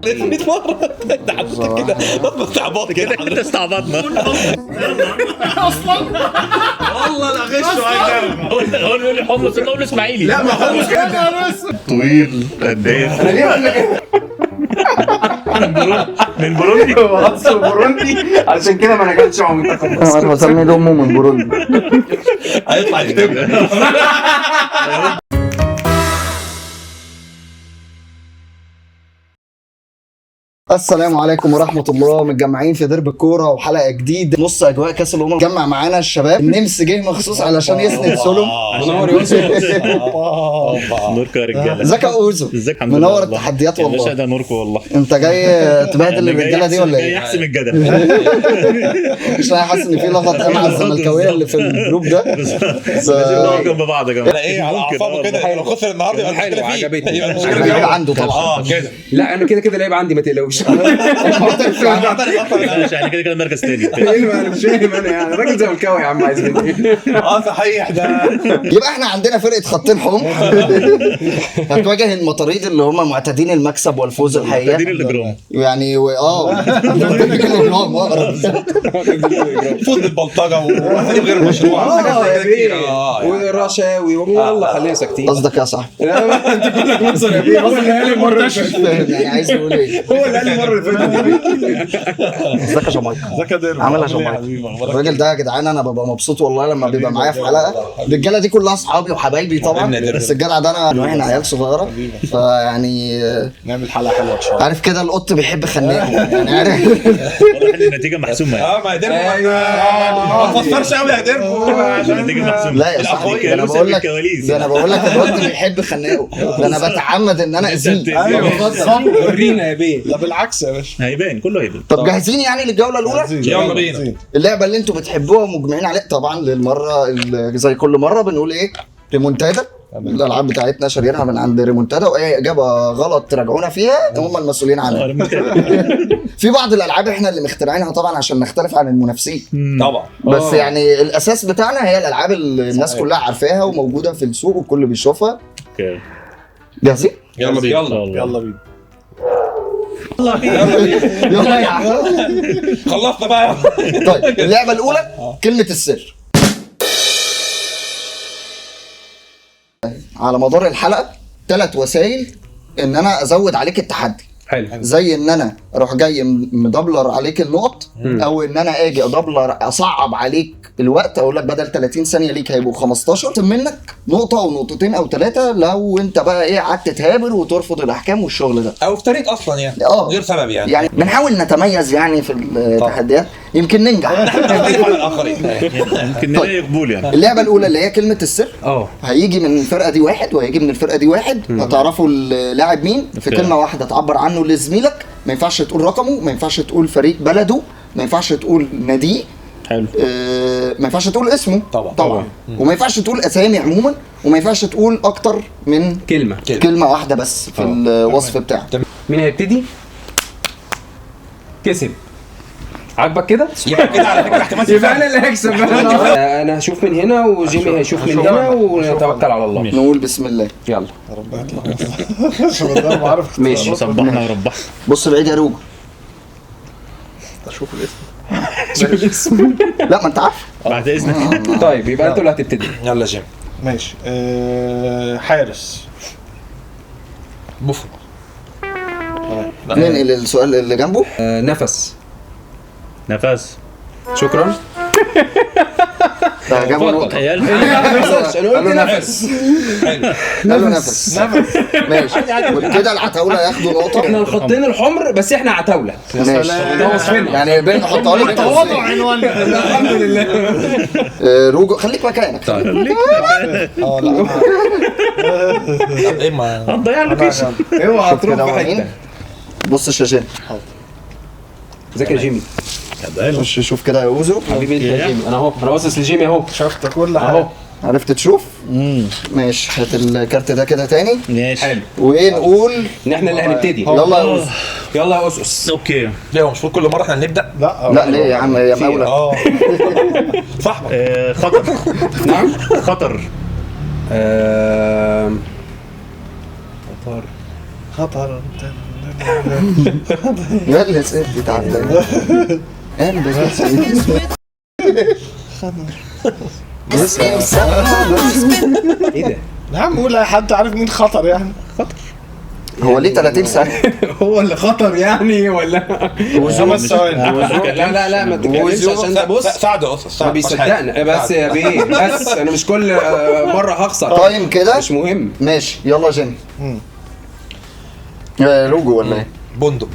100 مرة ده حضرتك كده استعباط كده، انت استعبطنا اصلا والله لا غش. هو بيقول لي حمص، انا اقول اسماعيلي. لا ما حمص كده طويل قد ايه؟ انا ليه اقول لك من بوروندي. هو اصله بوروندي، عشان كده ما نجحش مع منتخب مصر. انا بسمي امه من بوروندي. هيطلع يكتب. السلام عليكم ورحمة الله. متجمعين في درب الكورة وحلقه جديدة نص اجواء كاس الامم. جمع معانا الشباب، النمس جه مخصوص علشان يسند سولو. منور يوسف. نوركم يا رجاله. ازيك يا اوزو؟ ازيك؟ الحمد لله. منور التحديات يا باشا والله. ده نوركم والله. انت جاي تبهدل الرجالة دي ولا جاي ايه؟ احسم الجدل. مش انا حاسس ان في لغط مع الزملكاويه اللي في ال group ده. بس لازم نقف جنب بعض يا جماعة. على ايه؟ على اعصابه كده، لو خسر النهارده يبقى المشكلة فيه. عجبتني. يبقى المشكلة اللعيب فيه. عنده طبعا. اه كده لا انا كده كده لعيب عندي، ما تقلقوش. معلش احنا كده كده مركز تاني. انا مش فاهم، انا يعني راجل زملكاوي يا عم، عايز مني ايه؟ اه صحيح ده. يبقى احنا عندنا فرقه خطين حمر هتواجه المطاريد اللي هم معتادين المكسب والفوز الحقيقة. تقدير الاجرام يعني معتادين الاجرام اقرب. فوز بالبلطجه واساليب غير مشروعه. اه يا بيه، اه يعني. والرشاوي، يلا خلينا ساكتين. قصدك يا صاحبي؟ لا ما انت كلك مصر يا بيه. هو اللي قال المرة اللي فاتت، فاهم يعني عايز يقول ايه؟ هو اللي قال المرة اللي فاتت دي. ازيك يا جمايكا؟ ازيك يا ديربو؟ عامل يا عامل ايه يا جماعة؟ حبيبي؟ اخبارك؟ الراجل ده يا جدعان انا ببقى مبسوط والله لما بيبقى معايا في حلقة. الرجالة دي كلها اصحابي وحبايبي طبعا، حبيبنا يا بس الجدع ده انا من واحنا عيال صغيرة، فيعني نعمل حلقة حلوة ان شاء الله. عارف كده القط بيحب خناقه يعني، عارف. واضح ان النتيجة محسومة يعني. اه ما يا ديربو ما تفسرش قوي يا ديربو عشان النتيجة محسومة. لا يا صاحبي، ده انا بقول لك، الكواليس. ده انا بقول لك القط بيحب خناقه، ده انا بتعمد ان انا اذيه. ايوه ورينا يا بيه. لا بالعكس يا باشا. هيبان كله هيبان. طب جاهزين يعني للجوله الاولى؟ يلا بينا. اللعبة اللي انتوا بتحبوها ومجمعين عليها طبعا للمرة زي كل مرة بنقول ايه؟ ريمونتادا. الالعاب بتاعتنا شارينها من عند ريمونتادا، واي اجابه غلط تراجعونا فيها هم المسؤولين عنها. في بعض الالعاب احنا اللي مخترعينها طبعا عشان نختلف عن المنافسين، طبعا. بس يعني الاساس بتاعنا هي الالعاب اللي الناس كلها عارفاها وموجودة في السوق والكل بيشوفها. okay جاهزين؟ يلا بينا. يلا بينا. يلا يا عم. خلصنا بقى. طيب اللعبة الاولى كلمة السر. على مدار الحلقة 3 وسائل ان انا ازود عليك التحدي. حلو. زي ان انا اروح جاي مدبلر عليك النقط، او ان انا اجي ادبلر اصعب عليك الوقت، اقول لك بدل 30 ثانية ليك هيبقوا 15 منك نقطة او نقطتين او 3 لو انت بقى ايه قعدت تهابر وترفض الاحكام والشغل ده، او افتريت اصلا يعني غير سبب يعني. يعني بنحاول نتميز يعني في التحديات، يمكن ننجح. نختلف عن الاخرين. يمكن نلاقي قبول يعني. اللعبة الاولى اللي هي كلمة السر، هيجي من الفرقة دي واحد وهيجي من الفرقة دي واحد، هتعرفوا اللاعب مين في كلمة واحدة تعبر عنه لزميلك. ما ينفعش تقول رقمه، ما ينفعش تقول فريق بلده، ما ينفعش تقول ناديه. حلو. ما ينفعش تقول اسمه طبعا. وما ينفعش تقول اسامي عموما، وما ينفعش تقول اكتر من كلمة واحدة بس في الوصف بتاعه. مين هيبتدي؟ كسب. عاجبك كده؟ يبقى كده على فكرة احتمال يبقى انا اللي هكسب. انا هشوف من هنا وجيمي هيشوف من هنا ونتوكل على الله. نقول بسم الله. يلا ربنا يطلع عشان ما عارف. ماشي. صبحنا وربحنا. بص بعيد يا روجو. اشوف الاسم. شوف الاسم. لا ما انت عارف. بعد اذنك. طيب يبقى انتوا اللي هتبتدي. يلا جيمي. ماشي. حارس. بوفون. ننقل السؤال اللي جنبه. نفس. نفس. شكرا. ده جابوا نقطة. انا قلت نفس. قالوا نفس. ماشي وكده العتاولة ياخدوا نقطة. احنا الخطين الحمر بس احنا عتاولة. ماشي ده وصفنا يعني بنحطها لك. تواضع عنواننا. الحمد لله. روجو خليك مكانك. طيب اه لا ايه ما هتضيع ال location. اوعى تروح في حتة. بص الشاشات. حاضر. ازيك يا جيمي؟ خش شوف كده يا اوزو. حبيبي انت يا جيمي. انا اهو، انا باصص لجيمي اهو. شفت كل حاجة اهو. عرفت تشوف؟ ماشي، هات الكارت ده كده تاني. ماشي. حلو. ونقول ان احنا اللي هنبتدي. يلا يا اوزو. يلا يا اسس. okay. ليه هو المفروض كل مرة احنا هنبدا؟ لا لا ليه يا عم يا مولى؟ اه صاحبك. خطر. نعم. خطر. خطر. خطر. يلا سيدي تعالى. ايه ده؟ يا عم قول اي حد عارف مين خطر يعني. خطر هو ليه 30 سنة؟ هو اللي خطر يعني ولا؟ 5 ثواني. لا لا لا ما تتكلمش عشان ده بص ساعده اصلا ما بيصدقنا. بس يا بيه بس انا مش كل مرة هخسر. time كده مش مهم. ماشي يلا جيمي. لوجو ولا ايه؟ بندق.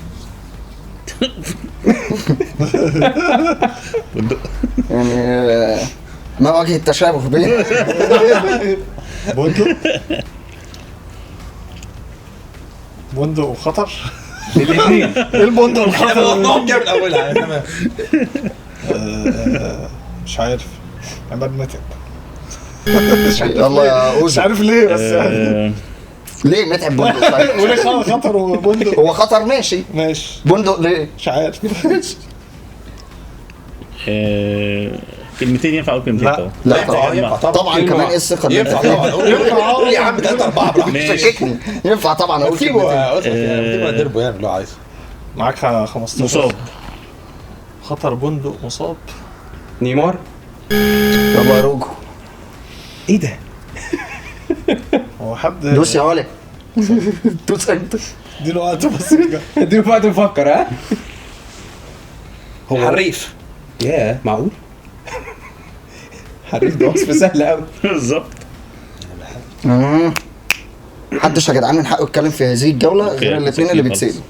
بندق يعني ما وجه التشابه بين بندق بندق وخطر الاثنين. ايه البندق والخطر؟ والله كده من اولها. تمام. مش عارف. عماد متعب. يلا يا مش اوزو. عارف ليه بس يعني. ليه متعب بندق؟ طيب وليه خطر وبندق؟ هو خطر ماشي. ماشي بندق ليه؟ مش عارف. كلمتين ينفع اقول كلمتين؟ طبعا لا طبعا ينفع طبعا. طبعا كمان ايه الثقة اللي ينفع طبعا. قول يا عم 3 4 براحتك. شككني. ينفع طبعا اقول كلمتين. سيبه دربه يعني لو عايز. معاك 15. مصاب. خطر بندق مصاب. نيمار. يلا يا روجو. ايه ده؟ هو حد دوس يا ولد. دوس انت. اديله وقت بس. اديله وقت نفكر. ها هو حريف. ياه معقول؟ حريف ده وصف سهل قوي. بالظبط. محدش يا جدعان من حقه يتكلم في هذه الجولة غير الاثنين اللي بيتسالوا.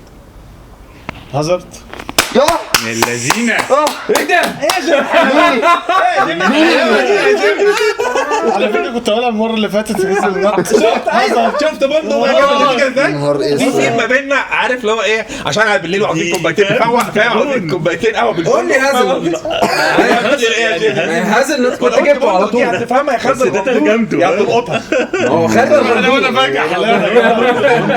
هازارد. يا اللذينه. ايه ده؟ على فكرة كنت هقولها المرة اللي فاتت في النط. شفت بندق وهي جابت النتيجة ازاي؟ يا نهار في سين اسود. ما بيننا عارف اللي هو ايه عشان على بالليل وعاوزين كوبايتين نفوق فاهم عاوزين كوبايتين قهوة بالليل. قول لي هازل. هازل كنت جبته على طول. هتفهمها يا خالد. ده ترجمته. يا تلقطها. هو خد انا فاكر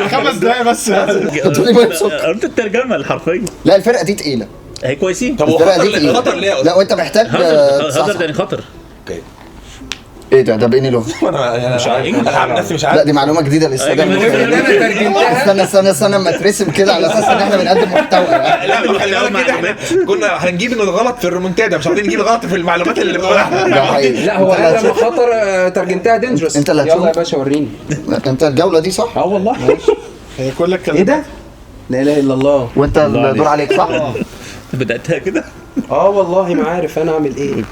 5 دقايق بس. تقولي ما يسكر. قلت الترجمة الحرفية. لا الفرقة دي تقيلة. هي كويسين. طب هو الفرقة دي خطر تقيلة. خطر ليه؟ لا وانت محتاج هازارد يعني خطر. okay ايه ده؟ ده بإني لغة؟ انا مش عارف. انا عامل نفسي مش عارف. لا دي معلومة جديدة للسادة. انا ترجمتها. استنى استنى استنى اما ترسم كده على اساس ان احنا بنقدم محتوى. لا خلي بالك كده احنا كنا هنجيب الغلط في الريمونتادا مش عايزين نجيب الغلط في المعلومات اللي بنقولها. ده حقيقي. لا هو قال لما خطر ترجمتها dangerous. انت اللي هتشوف. يلا يا باشا وريني. انت الجولة دي صح؟ اه والله. هي كل الكلام ايه ده؟ لا اله الا الله. وانت الدور عليك صح؟ بداتها كده. والله ما عارف انا اعمل ايه.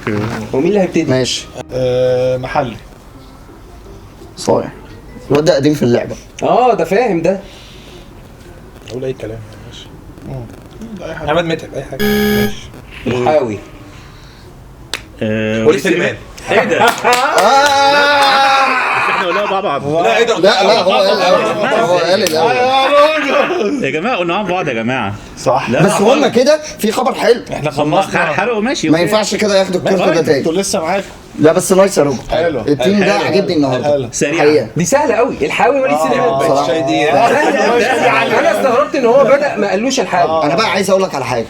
هو مين اللي هيبتدي؟ ماشي. محلي. صايع. الواد ده قديم في اللعبة. ده فاهم ده. اقول اي كلام. ماشي. عماد متعب اي حاجة. ماشي. الحاوي. وليد سليمان. ايه ده؟ احنا قلناها مع بعض. لا ايه ده؟ لا لا هو قال الاول. هو قال الاول. يا جماعة قلنا مع بعض يا جماعة. صح. بس هما كده في خبر حلو. احنا خلصنا. حلو ماشي. ما ينفعش كده ياخدوا الكارت ده تاني. انتوا لسه معاكم. لا بس nice يا روجو. حلو. ال team ده عجبني النهارده. سريع. دي سهلة قوي. الحاوي وليد سليمان. انا استغربت ان هو بدا ما قالوش الحاوي. انا بقى عايز اقول لك على حاجة.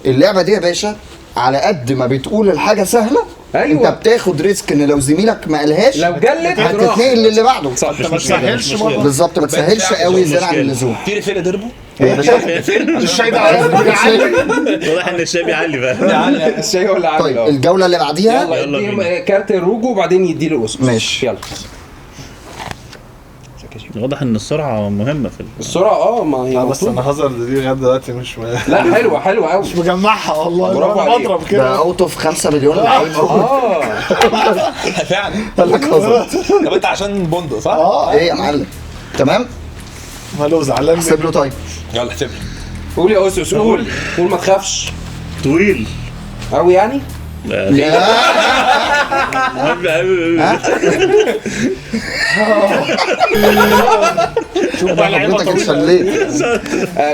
اللعبة دي يا باشا على قد ما بتقول الحاجة سهلة. أيوة. انت بتاخد risk ان لو زميلك ما قالهاش لو جلت هتتنقل للي بعده. صح. انت ما تسهلش برضه. بالظبط ما تسهلش قوي زيادة عن اللزوم. في فرق دربه الشاي ده واضح ان الشاي بيعلي بقى. الشاي هو اللي عامل. طيب الجولة اللي بعديها. يلا كارت الروجو وبعدين يدي له اسس. ماشي يلا. واضح ان السرعة مهمة في السرعة. ما هي بس انا هازارد دي لغاية دلوقتي مش لا حلوة حلوة قوي. مش مجمعها والله. برافو عليك. بضرب كده. ده out of 5 مليون لعيب. فعلا. قال لك هازارد. طب انت عشان بندق صح؟ ايه يا معلم؟ تمام؟ ماله زعلان. احسب له. طيب يلا احسب له. قول يا اسس. قول قول ما تخافش. طويل قوي يعني؟ لا. شوف بقى لعيبة حضرتك اتشليت.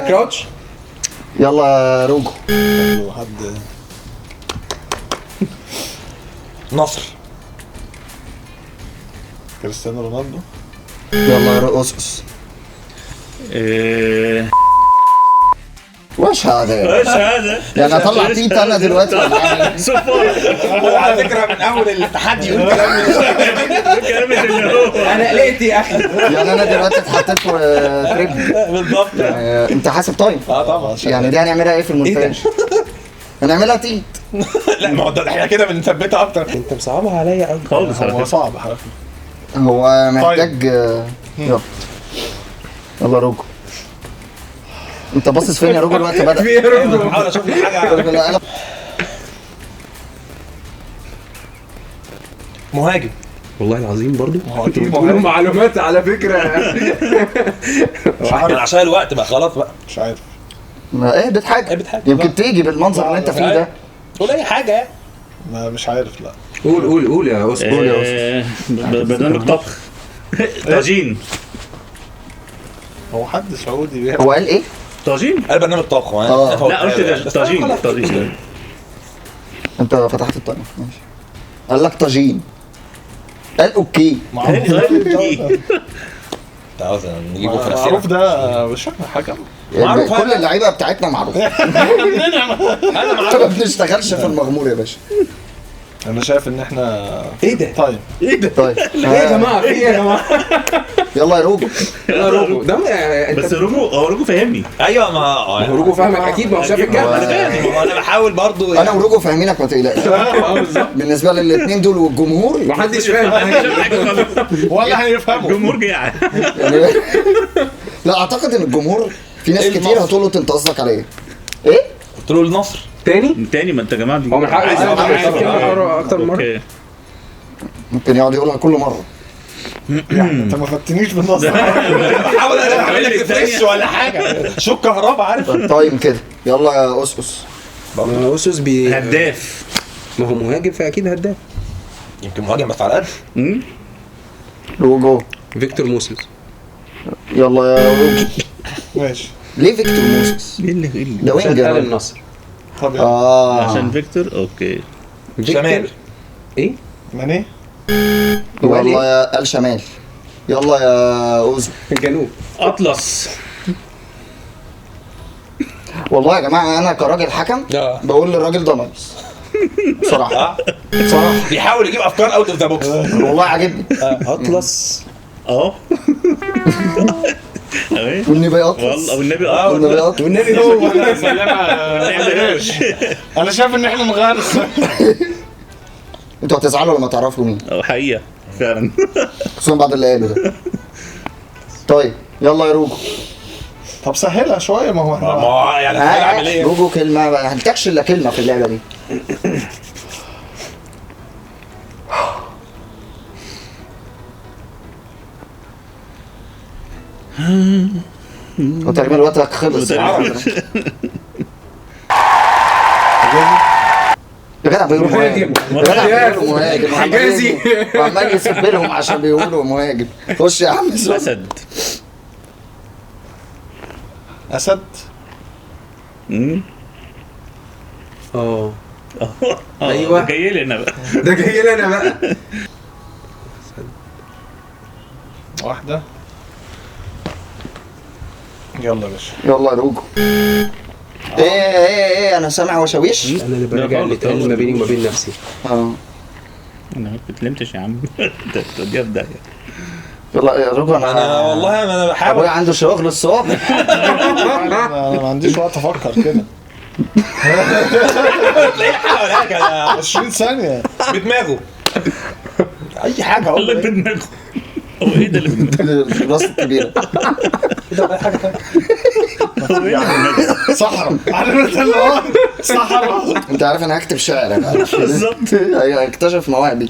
كراوتش. يلا يا روجو. حد نصر. كريستيانو رونالدو. يلا يا اسس. وش هذا؟ ايش هذا؟ يعني اطلع تيت انا دلوقتي ولا هو على فكرة من اول التحدي يقول كلام كلام اللي هو انا قلقت يا اخي. يعني انا دلوقتي اتحطيت في trap. بالظبط. انت حاسب time؟ طبعا. يعني دي هنعملها ايه في المونتاج؟ هنعملها تيت. لا ما هو ده احنا كده بنثبتها اكتر. انت مصعبها عليا قوي خالص. هو صعب على فكرة، هو محتاج. يلا يلا روجو. انت باصص فين يا روجو؟ الوقت بدأ. في روجو بحاول اشوف لي حاجة. مهاجم. والله العظيم برضو بتقولوا معلومات على فكرة. عشان الوقت بقى خلاص بقى مش عارف. ما ايه بتحاجه يمكن تيجي بالمنظر اللي انت فيه ده. قول اي حاجة. ما مش عارف. لا قول قول قول يا أوس، قول يا أوس. برنامج طبخ. طاجين. هو حد سعودي بيعمل؟ هو قال ايه؟ طاجين؟ قال برنامج طبخ. لا قلت طاجين. طاجين. انت فتحت الطاجين ماشي. قال لك طاجين، قال okay. معروف نجيبه في نفسنا. معروف ده مش حكم معروف، كل اللعيبة بتاعتنا معروف. انا معروف، ما بنشتغلش في المغمور يا باشا. انا شايف ان احنا ايه ده؟ طيب ايه ده؟ طيب ايه يا جماعة؟ في ايه يا جماعة؟ يلا يا روجو. يلا روجو ده بس روجو، هو روجو فاهمني. ايوه ما روجو فاهمك اكيد، ما هو شاف الكلام. انا بحاول برضو. انا وروجو فاهمينك ما تقلقش. بالنسبة للاثنين دول والجمهور محدش فاهم حاجة ولا هيفهموا. الجمهور جاع. لا اعتقد ان الجمهور في ناس كتير هتقول له انت قصدك على ايه؟ ايه؟ قلت له النصر تاني. ما انت يا جماعة هو من حقه اكتر من مرة، ممكن يقعد يقولها كل مرة. يعني انت ما خدتنيش بالنصر. بحاول اعمل لك refresh ولا حاجة، شو كهرباء عارف. time كده. يلا يا اسس. اسس هداف. ما هو مهاجم فاكيد هداف. يمكن مهاجم بس على قد. روجو. فيكتور موسيس. يلا يا روجو. ماشي. ليه فيكتور موسيس؟ ايه اللي ده winger النصر. طب عشان فيكتور. okay شمال. ايه؟ ماني؟ يلا يا الشمال. يلا يا اوزو. الجنوب. اطلس. والله يا جماعة انا كراجل حكم بقول للراجل ده ناقص بصراحة. بصراحة بيحاول يجيب افكار out of the box. والله عاجبني. اطلس. والنبي اطلس. والله والنبي اطلس. والنبي هو. انا شايف ان احنا نغير السؤال. انتوا هتزعلوا لما تعرفوا مين. حقيقة فعلا، خصوصا بعد اللي قاله ده. طيب يلا يا روجو. طب سهلها شوية. ما هو احنا ما يعني هنعمل ايه؟ روجو كلمة ما هنتكش الا كلمة في اللعبة دي. وتقريبا الوقت خلص. يا جدع بيقولوا مهاجم. يا جدع بيقولوا مهاجم. حجازي وعمال يسب لهم عشان بيقولوا مهاجم. خش يا عم. اسد. اسد. ايوه جاي لي انا بقى. ده جاي لي انا بقى. واحدة. يلا يا باشا. يلا يا روجو. ايه ايه ايه انا سامع وشاويش. انا اللي براجع اللي اتقال ما بيني وما بين نفسي. انا ما اتكلمتش يا عم. انت توديها في داهية. يلا يا روجو. انا والله انا بحاول. ابويا عنده شغل الصبح. انا ما عنديش وقت افكر كده. 20 ثانية بدماغه اي حاجة. اقول لك بدماغه. هو ايه ده اللي بدماغه؟ الراس الكبيرة. صحراء. عارف انت اللي هو صحراء. انت عارف انا هكتب شعر انا. بالظبط. هيكتشف مواهبي.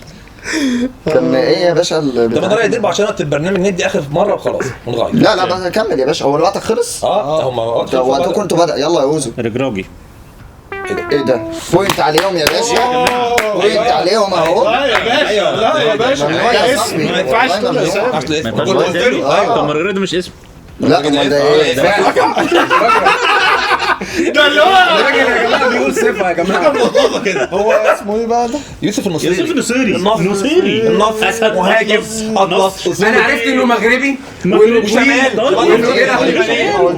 كان ايه يا باشا؟ طب انا رايي دي عشان وقت البرنامج ندي اخر مرة وخلاص ونغير. لا لا بس كمل يا باشا. هو الوقت خلص؟ هم وقتكم انتوا بدأ. يلا يا اوزو. رجراجي. ايه ده؟ point عليهم يا باشا. point عليهم اهو. لا يا باشا، لا يا باشا، ده اسم ما ينفعش تقول اسامي. قلت له. طب ما الرجراجي ده مش اسم. لا ما ده ايه ده اللي هو الراجل يا جماعة بيقول بالصفة يا جماعة. كده هو اسمه ايه بقى ده؟ يوسف النصيري. يوسف النصيري. النصيري النصر مهاجم اطلس. انا عرفت انه مغربي وشمال،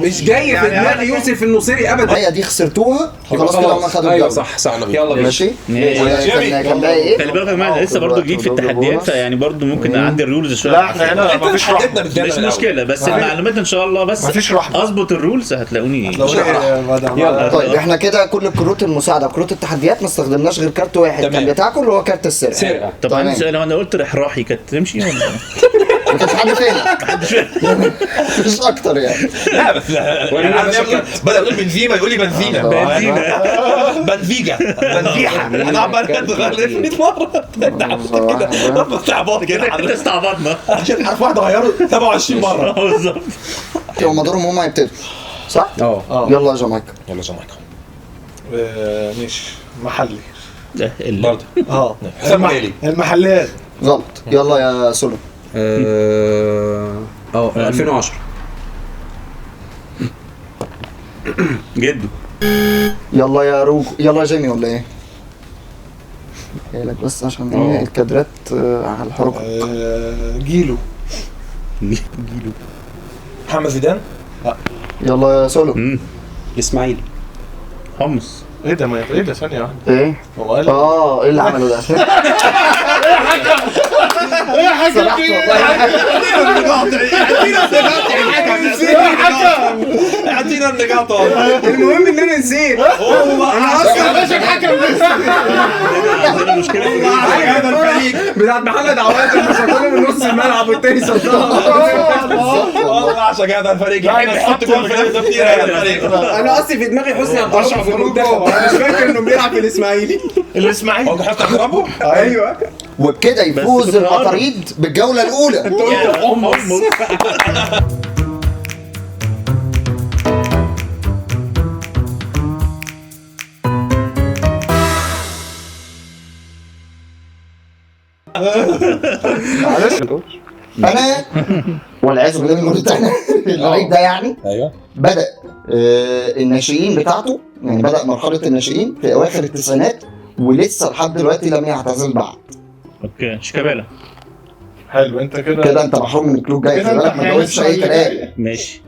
مش جاي في دماغي يوسف النصيري ابدا. هي دي خسرتوها خلاص كده، هم خدوا. ايوه صح صح، يلا ماشي. كان باقي ايه؟ خلي بالك يا جماعة لسه برضه جديد في التحديات، فيعني برضه ممكن اعدي ال rules شوية. لا احنا هنا مفيش رحمه، مش مشكلة، بس المعلومات ان شاء الله، بس مفيش رحمه، اظبط ال rules هتلاقوني. يلا طيب احنا كده كل الكروت المساعدة وكروت التحديات ما استخدمناش غير كارت واحد كان بتاعكم اللي هو كارت السرقة. طب عندي سؤال، لو انا قلت رحراحي كانت تمشي ولا ما كانش حد فاهم؟ مش اكتر يعني. لا بس بدل يقول بنزيما يقول لي بنزينة بنزيجه بنزيحه. انا عمال اتغير 100 مرة كده، استعباط كده، انت استعبطنا عشان حرف واحد غيره 27 مرة بالظبط. هم دورهم هم يبتدوا صح؟ اه. يلا يا جمايكا. يلا جمايكا. ماشي محلي برضه. حسام غالي. المحلات غلط. يلا يا سولو. 2010 جدو. يلا يا روج. يلا يا جيمي ولا ايه؟ جايلك بس عشان ايه الكادرات على الحركة. جيلو. جيلو. محمد زيدان. يلا يا سولو. الاسماعيلي. حمص. ايه ده؟ ما ايه ده؟ ثانية واحدة. ايه؟ هو قال ايه اللي عمله ده؟ ايه حاجة؟ ايه حاجة؟ اعطينا النقاط. المهم ان انا نسيت. انا اصلا باشا الحكم عندنا مشكلة هذا الفريق بتاعت محمد عواد مش من نص الملعب والتاني صدها. والله عشان هذا الفريق يحط جول في نفسه كتير هذا الفريق. انا اصلي في دماغي حسني عبد الرب في المنتخب، انا مش فاكر انه بيلعب في الاسماعيلي. الاسماعيلي هو حسني عبد ربه. ايوه. وبكده يفوز المطاريد بالجولة الاولى. انت قلت حمص. انا والعياذ بالله من قلت احنا اللعيب ده يعني. ايوه. بدا الناشئين بتاعته، يعني بدا مرحلة الناشئين في اواخر التسعينات ولسه لحد دلوقتي لم يعتزل بعد. okay شيكابالا. حلو انت كده كده انت محروم من ال clue الجاي، خلي بالك ما تجاوبش اي كلام. ماشي.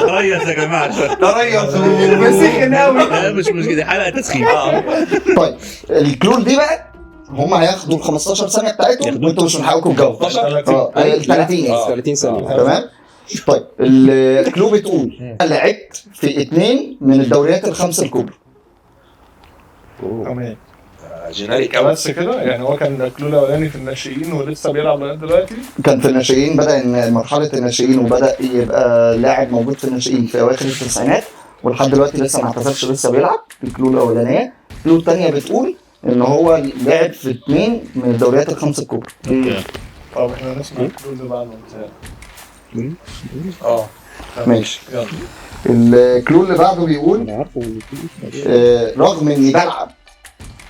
ريس يا جماعة، تريث بسخن قوي. لا مش مشكلة، دي حلقة تسخين. طيب ال clue دي بقى هم هياخدوا ال 15 ثانية بتاعتهم وانتوا مش من حقكم تجاوبوا. 30 30 ثانية. تمام. طيب ال clue بتقول لعبت في 2 من الدوريات الخمسة الكبرى. تمام. generic قوي بس كده يعني. هو كان ال clue الاولاني في الناشئين ولسه بيلعب لغاية دلوقتي. كان في الناشئين، بدا مرحلة الناشئين وبدا يبقى لاعب موجود في الناشئين في اواخر التسعينات ولحد دلوقتي لسه ما اعتزلش، لسه بيلعب. ال clue الاولانية. ال clue الثانية بتقول ان هو لعب في 2 من الدوريات الخمسة الكبرى. طب احنا نسمع ال clue اللي بعده. ماشي. ال clue اللي بعده بيقول رغم اني بلعب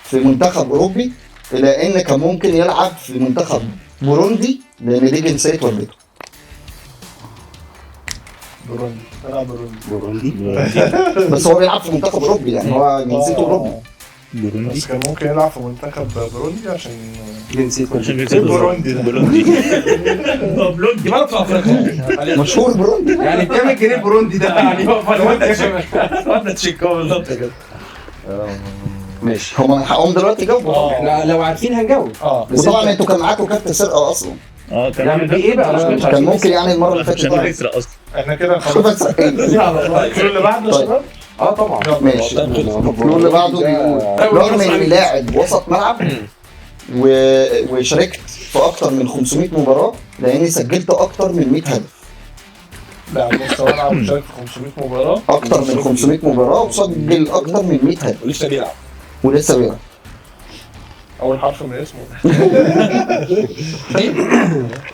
في منتخب اوروبي الا ان كان ممكن يلعب في منتخب بوروندي لان دي جنسية والدته. بوروندي. بيلعب بوروندي. بس هو بيلعب في منتخب اوروبي، يعني هو جنسيته اوروبي. بوروندي. بس كان ممكن يلعب في منتخب بوروندي عشان جنسيته. عشان جنسيته بوروندي ده. بوروندي. بلوندي. بلد في افريقيا مشهور بوروندي. يعني كام الجنيه بوروندي ده يعني؟ وانا تشيك بالظبط كده. ماشي. هم من حقهم دلوقتي يجاوبوا. احنا لو عارفين هنجاوب. وطبعا انتوا كان معاكم كارت سرقه اصلا. كان نعمل بيه ايه بقى؟ كان ممكن يعني المرة اللي فاتت عشان نسرق اصلا. احنا كده خلاص. بس ال clue اللي بعده يا شباب. طبعا. ماشي. ال clue اللي بعده بيقول رغم اني لاعب وسط ملعب وشاركت في اكتر من 500 مباراة لاني سجلت اكتر من 100 هدف. لاعب نص ملعب وشارك في 500 مباراة. اكتر من 500 مباراة وسجل اكتر من 100 هدف. ولسه بيلعب. ولسه بيلعب. اول حرف من اسمه.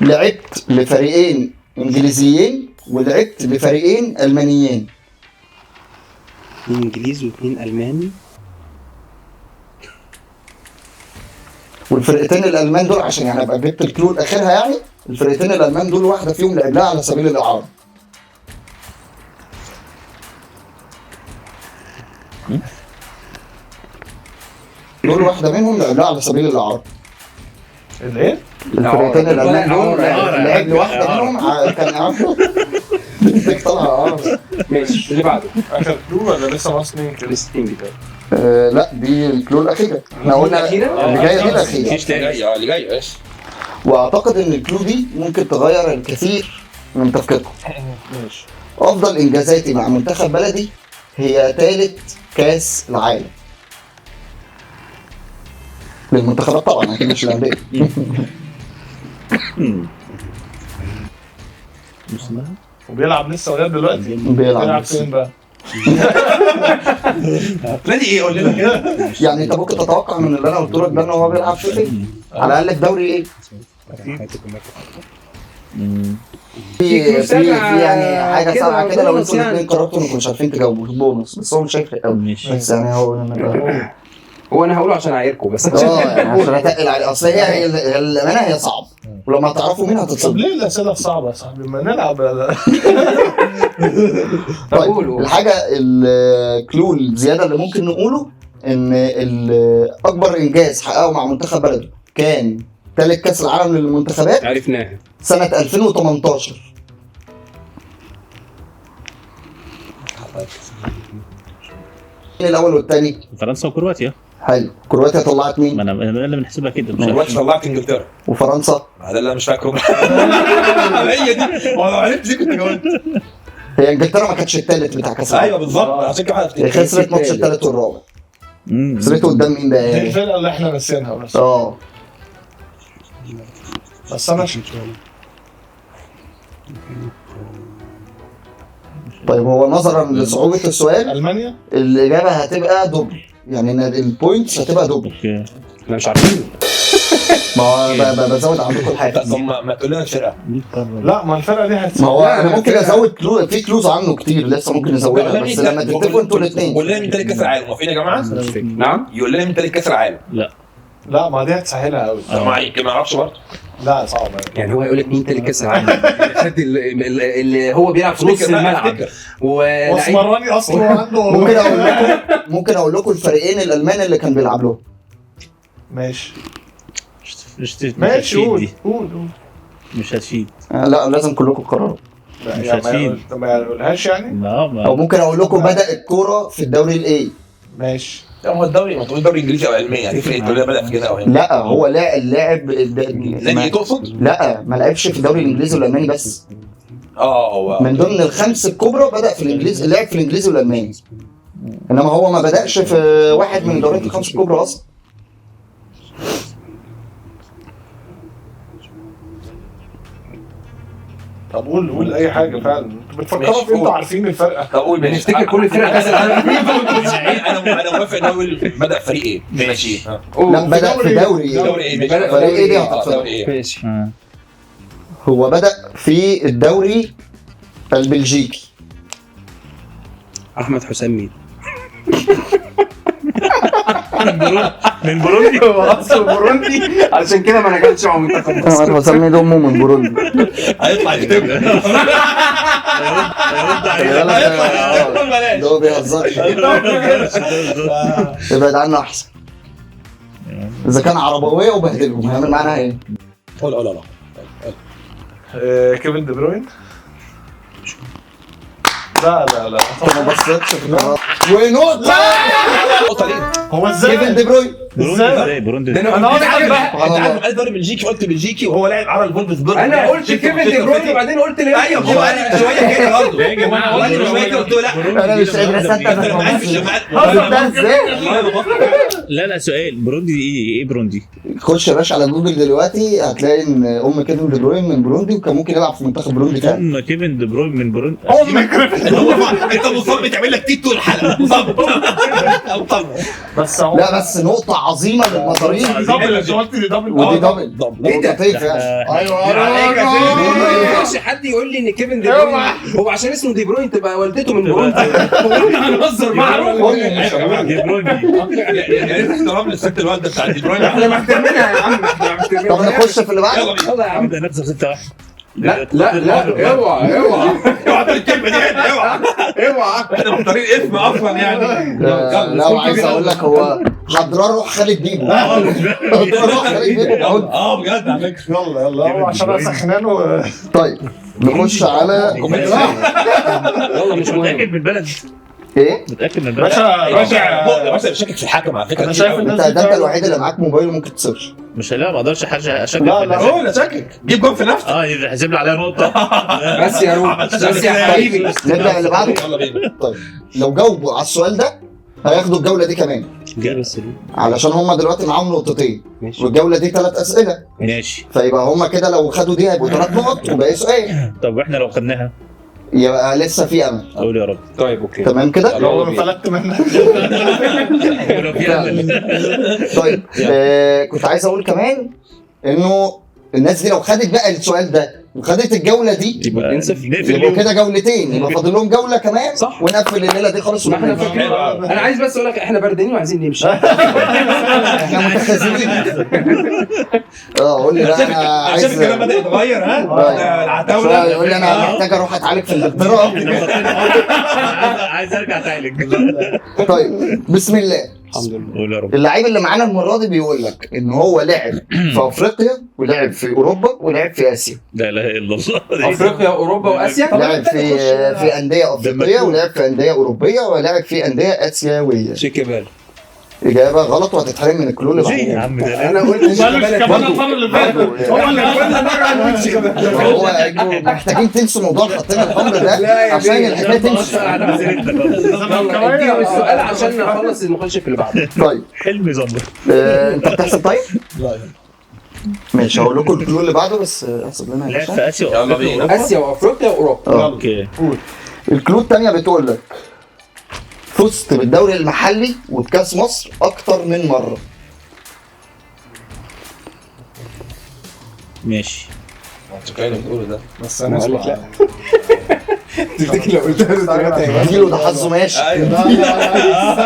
لعبت لفريقين انجليزيين ولعبت لفريقين المانيين. 2 انجليزي و2 الماني. والفرقتين الالمان دول عشان يعني ابقى جبت ال clue لاخرها، يعني الفرقتين الالمان دول واحدة فيهم لعب لها على سبيل الاعارة. دول واحدة منهم لعبها على سبيل الاعارة. الايه؟ الفرقتين الالمان دول لعب لواحدة منهم كان اعاره. بنتك طالعه اعاره. ماشي اللي بعده. اخر clue ولا لسه ناقص 2 كده؟ لسه 2 كده. لا دي ال clue الاخيرة. احنا قلنا الأخيرة؟ اللي جاية دي الاخيرة. مفيش تاني. اللي جاي ماشي. واعتقد ان ال clue دي ممكن تغير الكثير من تفكيركم. ماشي. افضل انجازاتي مع منتخب بلدي هي ثالث كاس العالم للمنتخبات طبعا، اكيد مش الاندية. وبيلعب لسه لغاية دلوقتي. بيلعب فين بقى؟ نادي ايه قول لنا كده؟ يعني انت ممكن تتوقع من اللي انا قلت لك ده ان هو بيلعب فين؟ على الاقل في دوري ايه؟ في في يعني حاجة سبعة كده، لو انتوا الاثنين قررتوا انكم مش عارفين تجاوبوا بونص، بس هو مش هيفرق قوي. بس يعني هو هو انا هقوله عشان اعايركم بس. يعني عشان اتقل عليه، اصل هي الامانة هي صعب، ولما هتعرفوا مين هتتصدموا. طب ليه الاسئلة الصعبة يا صاحبي؟ ما نلعب. طيب الحاجة ال clue الزيادة اللي ممكن نقوله ان اكبر انجاز حققه مع منتخب بلده كان ثالث كاس العالم للمنتخبات، عرفناها سنة 2018. مين الاول والثاني؟ فرنسا وكرواتيا. حلو، كرواتيا طلعت مين؟ ما انا اللي بنحسبها كده. كرواتيا طلعت انجلترا وفرنسا. هذا اللي انا مش فاكره. هي دي، ما انا عرفت ليه كنت جاوبت. هي انجلترا ما كانتش الثالث بتاع كاس العالم. ايوه بالظبط، عشان كده هي خسرت ماتش الثالث والرابع. خسرته قدام مين بقى؟ دي الفرقة اللي احنا نسيناها بس. بس انا طيب هو نظرا لصعوبه السؤال المانيا الاجابة هتبقى double، يعني ال points هتبقى double. okay احنا مش عارفين. ما هو بزود عندكم الحاجة. طب ما تقول لنا الفرقة. لا ما الفرقة دي ما هو انا ممكن ازود clue، في clues عنه كتير لسه ممكن نزودها، بس لما تتفقوا انتوا الاثنين. قول لنا مين تالت كاس العالم، موافقين يا جماعة؟ نعم يقول لنا مين تالت كاس العالم. لا ما دي هتسهلها قوي. ما يمكن ما اعرفش برضه. لا صعبة يعني هو هيقول لك مين تالت كاس العالم؟ خد اللي هو بيلعب في نص الملعب واسمراني اصلا عنده. ممكن اقول لكم الفريقين الالمان اللي كان بيلعب لهم. ماشي ماشي قول قول. مش هتفيد. لا لازم كلكم تقرروا. مش هتفيد. ما يقولهاش يعني. او ممكن اقول لكم بدا الكورة في الدوري الايه. ماشي. لا هو الدوري، ما تقول دوري انجليزي او الماني يعني فرق الدوري بدا في كده او هنا. لا هو لا اللاعب نادي تقصد؟ لا ما لعبش في الدوري الانجليزي والالماني بس. هو من ضمن الخمس الكبرى بدا في الانجليزي، لعب في الانجليزي والالماني، انما هو ما بداش في واحد من الدوريات الخمس الكبرى اصلا. طب قول قول اي حاجة فعلا. انتوا بتفكروا في انتوا عارفين الفرقة. طب قول ماشي. نفتكر كل الفرق كاس العالم. انا موافق ان هو بدا فريق ايه. ماشي. لا بدا في دوري دوري ايه. فريق ايه دوري ايه. ماشي. هو بدا في الدوري البلجيكي. احمد حسام مين؟ من بوروندي. هو اصله بوروندي عشان كده ما نجحش مع منتخب مصر. احمد حسام ميدو امه من بوروندي. هيطلع يكتب. ده هو بيهزرش. ابعد عنه احسن. اذا كان عربويه وبهدلهم هيعمل معانا ايه؟ قول قول قول. كيفن دي بروين. لا لا لا ما بصيتش في القرار. ونقطة. نقطة ليه؟ هو ازاي؟ كيفن دي بروين ازاي بوروندي؟ انا عارف الدوري البلجيكي، قلت بلجيكي وهو لاعب على الفولفسبورج. انا قلت كيفن دي بروين وبعدين قلت ليه؟ ايوه هو قال شوية كده برضه يا جماعة، قال لي شوية كده قلت له لا انا مش قادر اصدق. انا ازاي؟ لا لا سؤال، بوروندي ايه؟ ايه بوروندي؟ خش يا باشا على جوجل دلوقتي هتلاقي ان ام كيفن دي بروين من بوروندي، وكان ممكن يلعب في منتخب بوروندي فعلا. ام كيفن دي بروين من بوروندي. ام كيفن. انت مصمم تعمل لك تيتو الحلقة مصمم. بس لا بس نقطة عظيمة للمطارين. double، انت قلت دي double. ودي double. ايه ده؟ ايوه ما ينفعش حد يقول لي ان كيفن دي بروين هو عشان اسمه دي بروين تبقى والدته من بوروندي. هو احنا هنهزر معروف دي بروين. يا ريت احترام للست الوالدة بتاعت دي بروين. احنا محترمينها يا عم، احنا محترمينها. طب نخش في اللي بعده. يلا يا عم. نبدا نكسب 6-1. لا لا لا اوعى اوعى اوعى الكلمة دي، اوعى اوعى. احنا مختارين اسم اصلا يعني. لا عايز اقول لك هو حضران روح خالد بيبو. روح خالد بيبو. بجد على فكرة. يلا يلا عشان انا سخنان. طيب نخش على يلا مش مهم. متاكد من البلد؟ ايه؟ متاكد من البلد؟ باشا باشا شاكك في الحكم على فكرة. انا شايف انت ده انت الوحيد اللي معاك موبايل وممكن ت search. مش لا ما اقدرش حاجة اشكك. لا لا هو لا شكك جيب جون في نفسك. يحسب لي عليها نقطة بس يا روح بس يا حبيبي. نبدا اللي بعده. يلا بينا. طيب لو جاوبوا على السؤال ده هياخدوا الجولة دي كمان، علشان هم دلوقتي معاهم نقطتين والجوله دي 3 اسئلة. ماشي. فيبقى هم كده لو خدوا دي هيبقوا 3 نقط وباقي سؤال. طب واحنا لو خدناها يبقى لسه في امل. قول يا رب. طيب okay تمام كده. لو فلتت منك. طيب كنت عايز اقول كمان انه الناس دي لو خدت بقى السؤال ده وخدت الجولة دي يبقى يبقوا كده جولتين، يبقى فاضل لهم جولة كمان صح، ونقفل الليلة دي خالص. انا عايز بس اقول لك احنا بردانين وعايزين نمشي. احنا متخاذلين. قول لي بقى انا عايز. شايف الكلام بدا يتغير. ها العتاوله يقول لي انا محتاج اروح اتعالج في انجلترا. عايز ارجع اتعالج. طيب بسم الله. الحمد لله. اللعيب اللي معانا المرة دي بيقول لك ان هو لعب في افريقيا ولعب في اوروبا ولعب في اسيا. لا اله الا الله. افريقيا واوروبا واسيا. لعب في اندية افريقية ولعب في اندية اوروبية ولعب في اندية اسيوية. شيكابالا. اجابه غلط وهتتحرم من ال clue اللي بعدين. يا عم ده انا قلت شيكابالا المرة اللي فاتت هو اللي هو محتاجين تنسوا موضوع الخطين الحمر ده عشان الحكاية تمشي. يلا اديهم السؤال عشان نخلص نخش في اللي بعده. طيب حلمي زمر. انت بتحسب؟ طيب لا ماشي هقول لكم ال clue اللي بعده بس احسب لنا. لعب في اسيا. يلا بينا. اسيا وافريقيا واوروبا. okay. ال clue الثانية بتقول لك فزت بالدوري المحلي وبكاس مصر اكتر من مرة. ماشي. انت اللي بتقوله ده بس انا اسمع. لا تفتكر لو قلتها دلوقتي هيبقى ده حظه ماشي. ايوه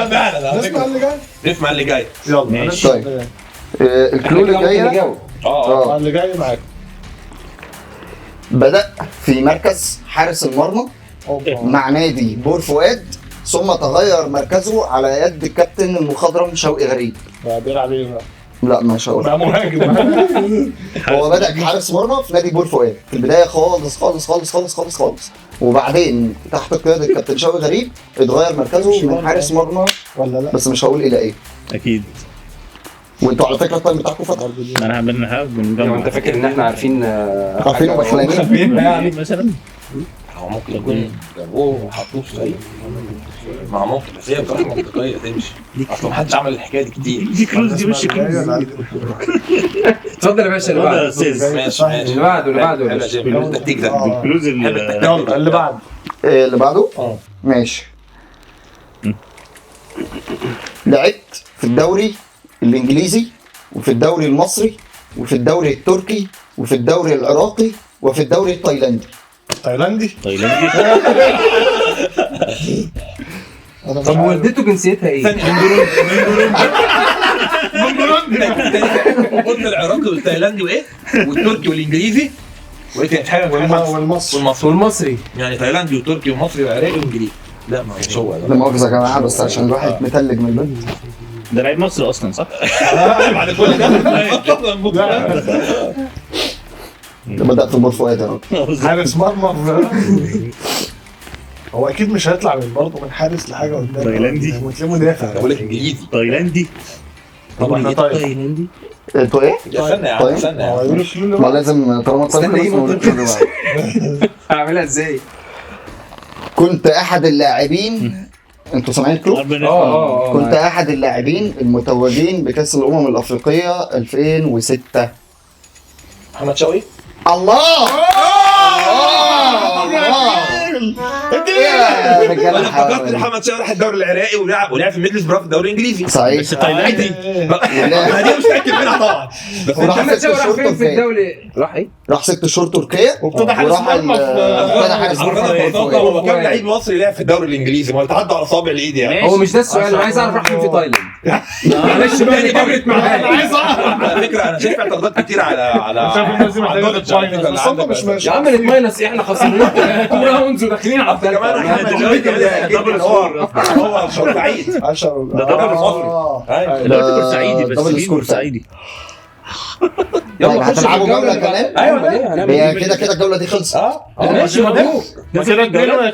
فعلا. نسمع اللي جاي. نسمع اللي جاي. يلا ماشي. طيب ال clue اللي جاية اللي جاي معاك. بدأ في مركز حارس المرمى مع نادي بور فؤاد، ثم تغير مركزه على يد الكابتن المخضرم شوقي غريب. بيلعب ايه بقى؟ لا مش هقول. بقى مهاجم. هو بدأ كحارس مرمى في نادي بور فؤاد في البداية خالص خالص خالص خالص خالص خالص، وبعدين تحت قيادة الكابتن شوقي غريب اتغير مركزه من حارس مرمى ولا لا؟ بس مش هقول الى ايه. اكيد. وانتوا على فكرة ال time بتاعكم فتح. انا هعمل. انت فاكر ان احنا عارفين عارفين وبخلانين يعني مثلا؟ هو ممكن يكون جابوه وحطوه في فريق. ما ممكن، بس هي بصراحة منطقية تمشي. اصل ما حدش عمل الحكاية دي كتير. دي clues دي مش clues. اتفضل يا باشا اللي بعده. ماشي ماشي. اللي بعده اللي بعده يا باشا. التكتيك ده ال clues يلا اللي بعده. اللي بعده؟ ماشي. لعبت في الدوري الانجليزي وفي الدوري المصري وفي الدوري التركي وفي الدوري العراقي وفي الدوري التايلاندي. تايلاندي؟ تايلاندي. طب والدته جنسيتها ايه؟ من بوروندي. قلت العراقي والتايلاندي وايه؟ والتركي والانجليزي وايه تاني؟ حاجة والمصري والمصري. يعني تايلاندي وتركي ومصري وعراقي وانجليزي. لا ما مش هو. لا مؤاخذة يا جماعة بس عشان الواحد متلج من البرد. ده لعيب مصري اصلا صح؟ بعد كل ده بدأ في بور فؤاد يا راجل. حارس مرمى. هو اكيد مش هيطلع من برضه من حارس لحاجة قدام. تايلاندي. وتلاقيه مدافع. بقول لك انجليزي. تايلاندي. طب احنا تايلاندي. انتوا ايه؟ استنى يا عم استنى. ما لازم طالما طالما اعملها ازاي؟ كنت احد اللاعبين. انتوا سامعين ال clue؟ كنت احد اللاعبين المتوجين بكاس الامم الافريقية 2006. محمد شوقي. الله الله الله. انا افتكرت محمد شوقي راح الدوري العراقي ولعب في ميدلسبرا في الدوري الانجليزي. صحيح. بس تايلاندي ما دي مش متاكد منها طبعا. بس محمد شوقي راح فين في الدوري؟ راح ايه؟ راح 6 شهور تركيا وابتدى حارس مرمى. ابتدى حارس مرمى. هو كام لعيب مصري لعب في الدوري الانجليزي؟ ما اتعدى على صابع الايد يعني. هو مش ده السؤال، انا عايز اعرف راح فين في تايلاند. معلش بقى دي كبرت معايا. انا عايز اعرف على فكرة. انا شايف اعتراضات كتير على مش يا عم نت minus احنا خسرنا 2 rounds وداخلين على الثالثة. كمان احمد هو بورسعيد ده double مصري. ده بورسعيدي بس مين بورسعيدي؟ يلا هتلعبوا جولة كمان؟ ايوه هي كده كده الجولة دي خلصت. ماشي مبروك.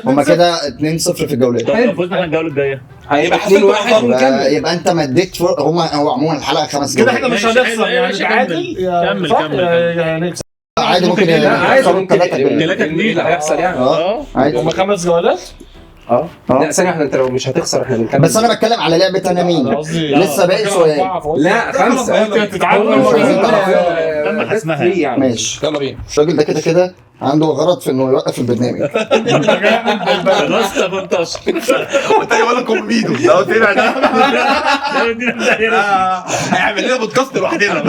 هما كده 2-0 في الجولة. طب فزنا احنا الجولة الجاية هيبقى 2-1 ونكمل. يبقى انت مديت هما هو عموما الحلقة 5 كده احنا مش هنخسر يعني، تعادل. كمل يعني عادي ممكن عادي 3-2 اللي هيحصل يعني. عادي هما 5 جولات. لا ثانية واحدة، انت لو مش هتخسر احنا بنكمل. بس انا بتكلم على لعبة انا مين. لسه باقي سؤال. لا 5 ماشي يلا بينا. الراجل ده كده كده عنده غرض في انه يوقف البرنامج. خلاص 18 وانت يقول لكم ميدو لو سمع ده هيعمل لنا بودكاست لوحدنا.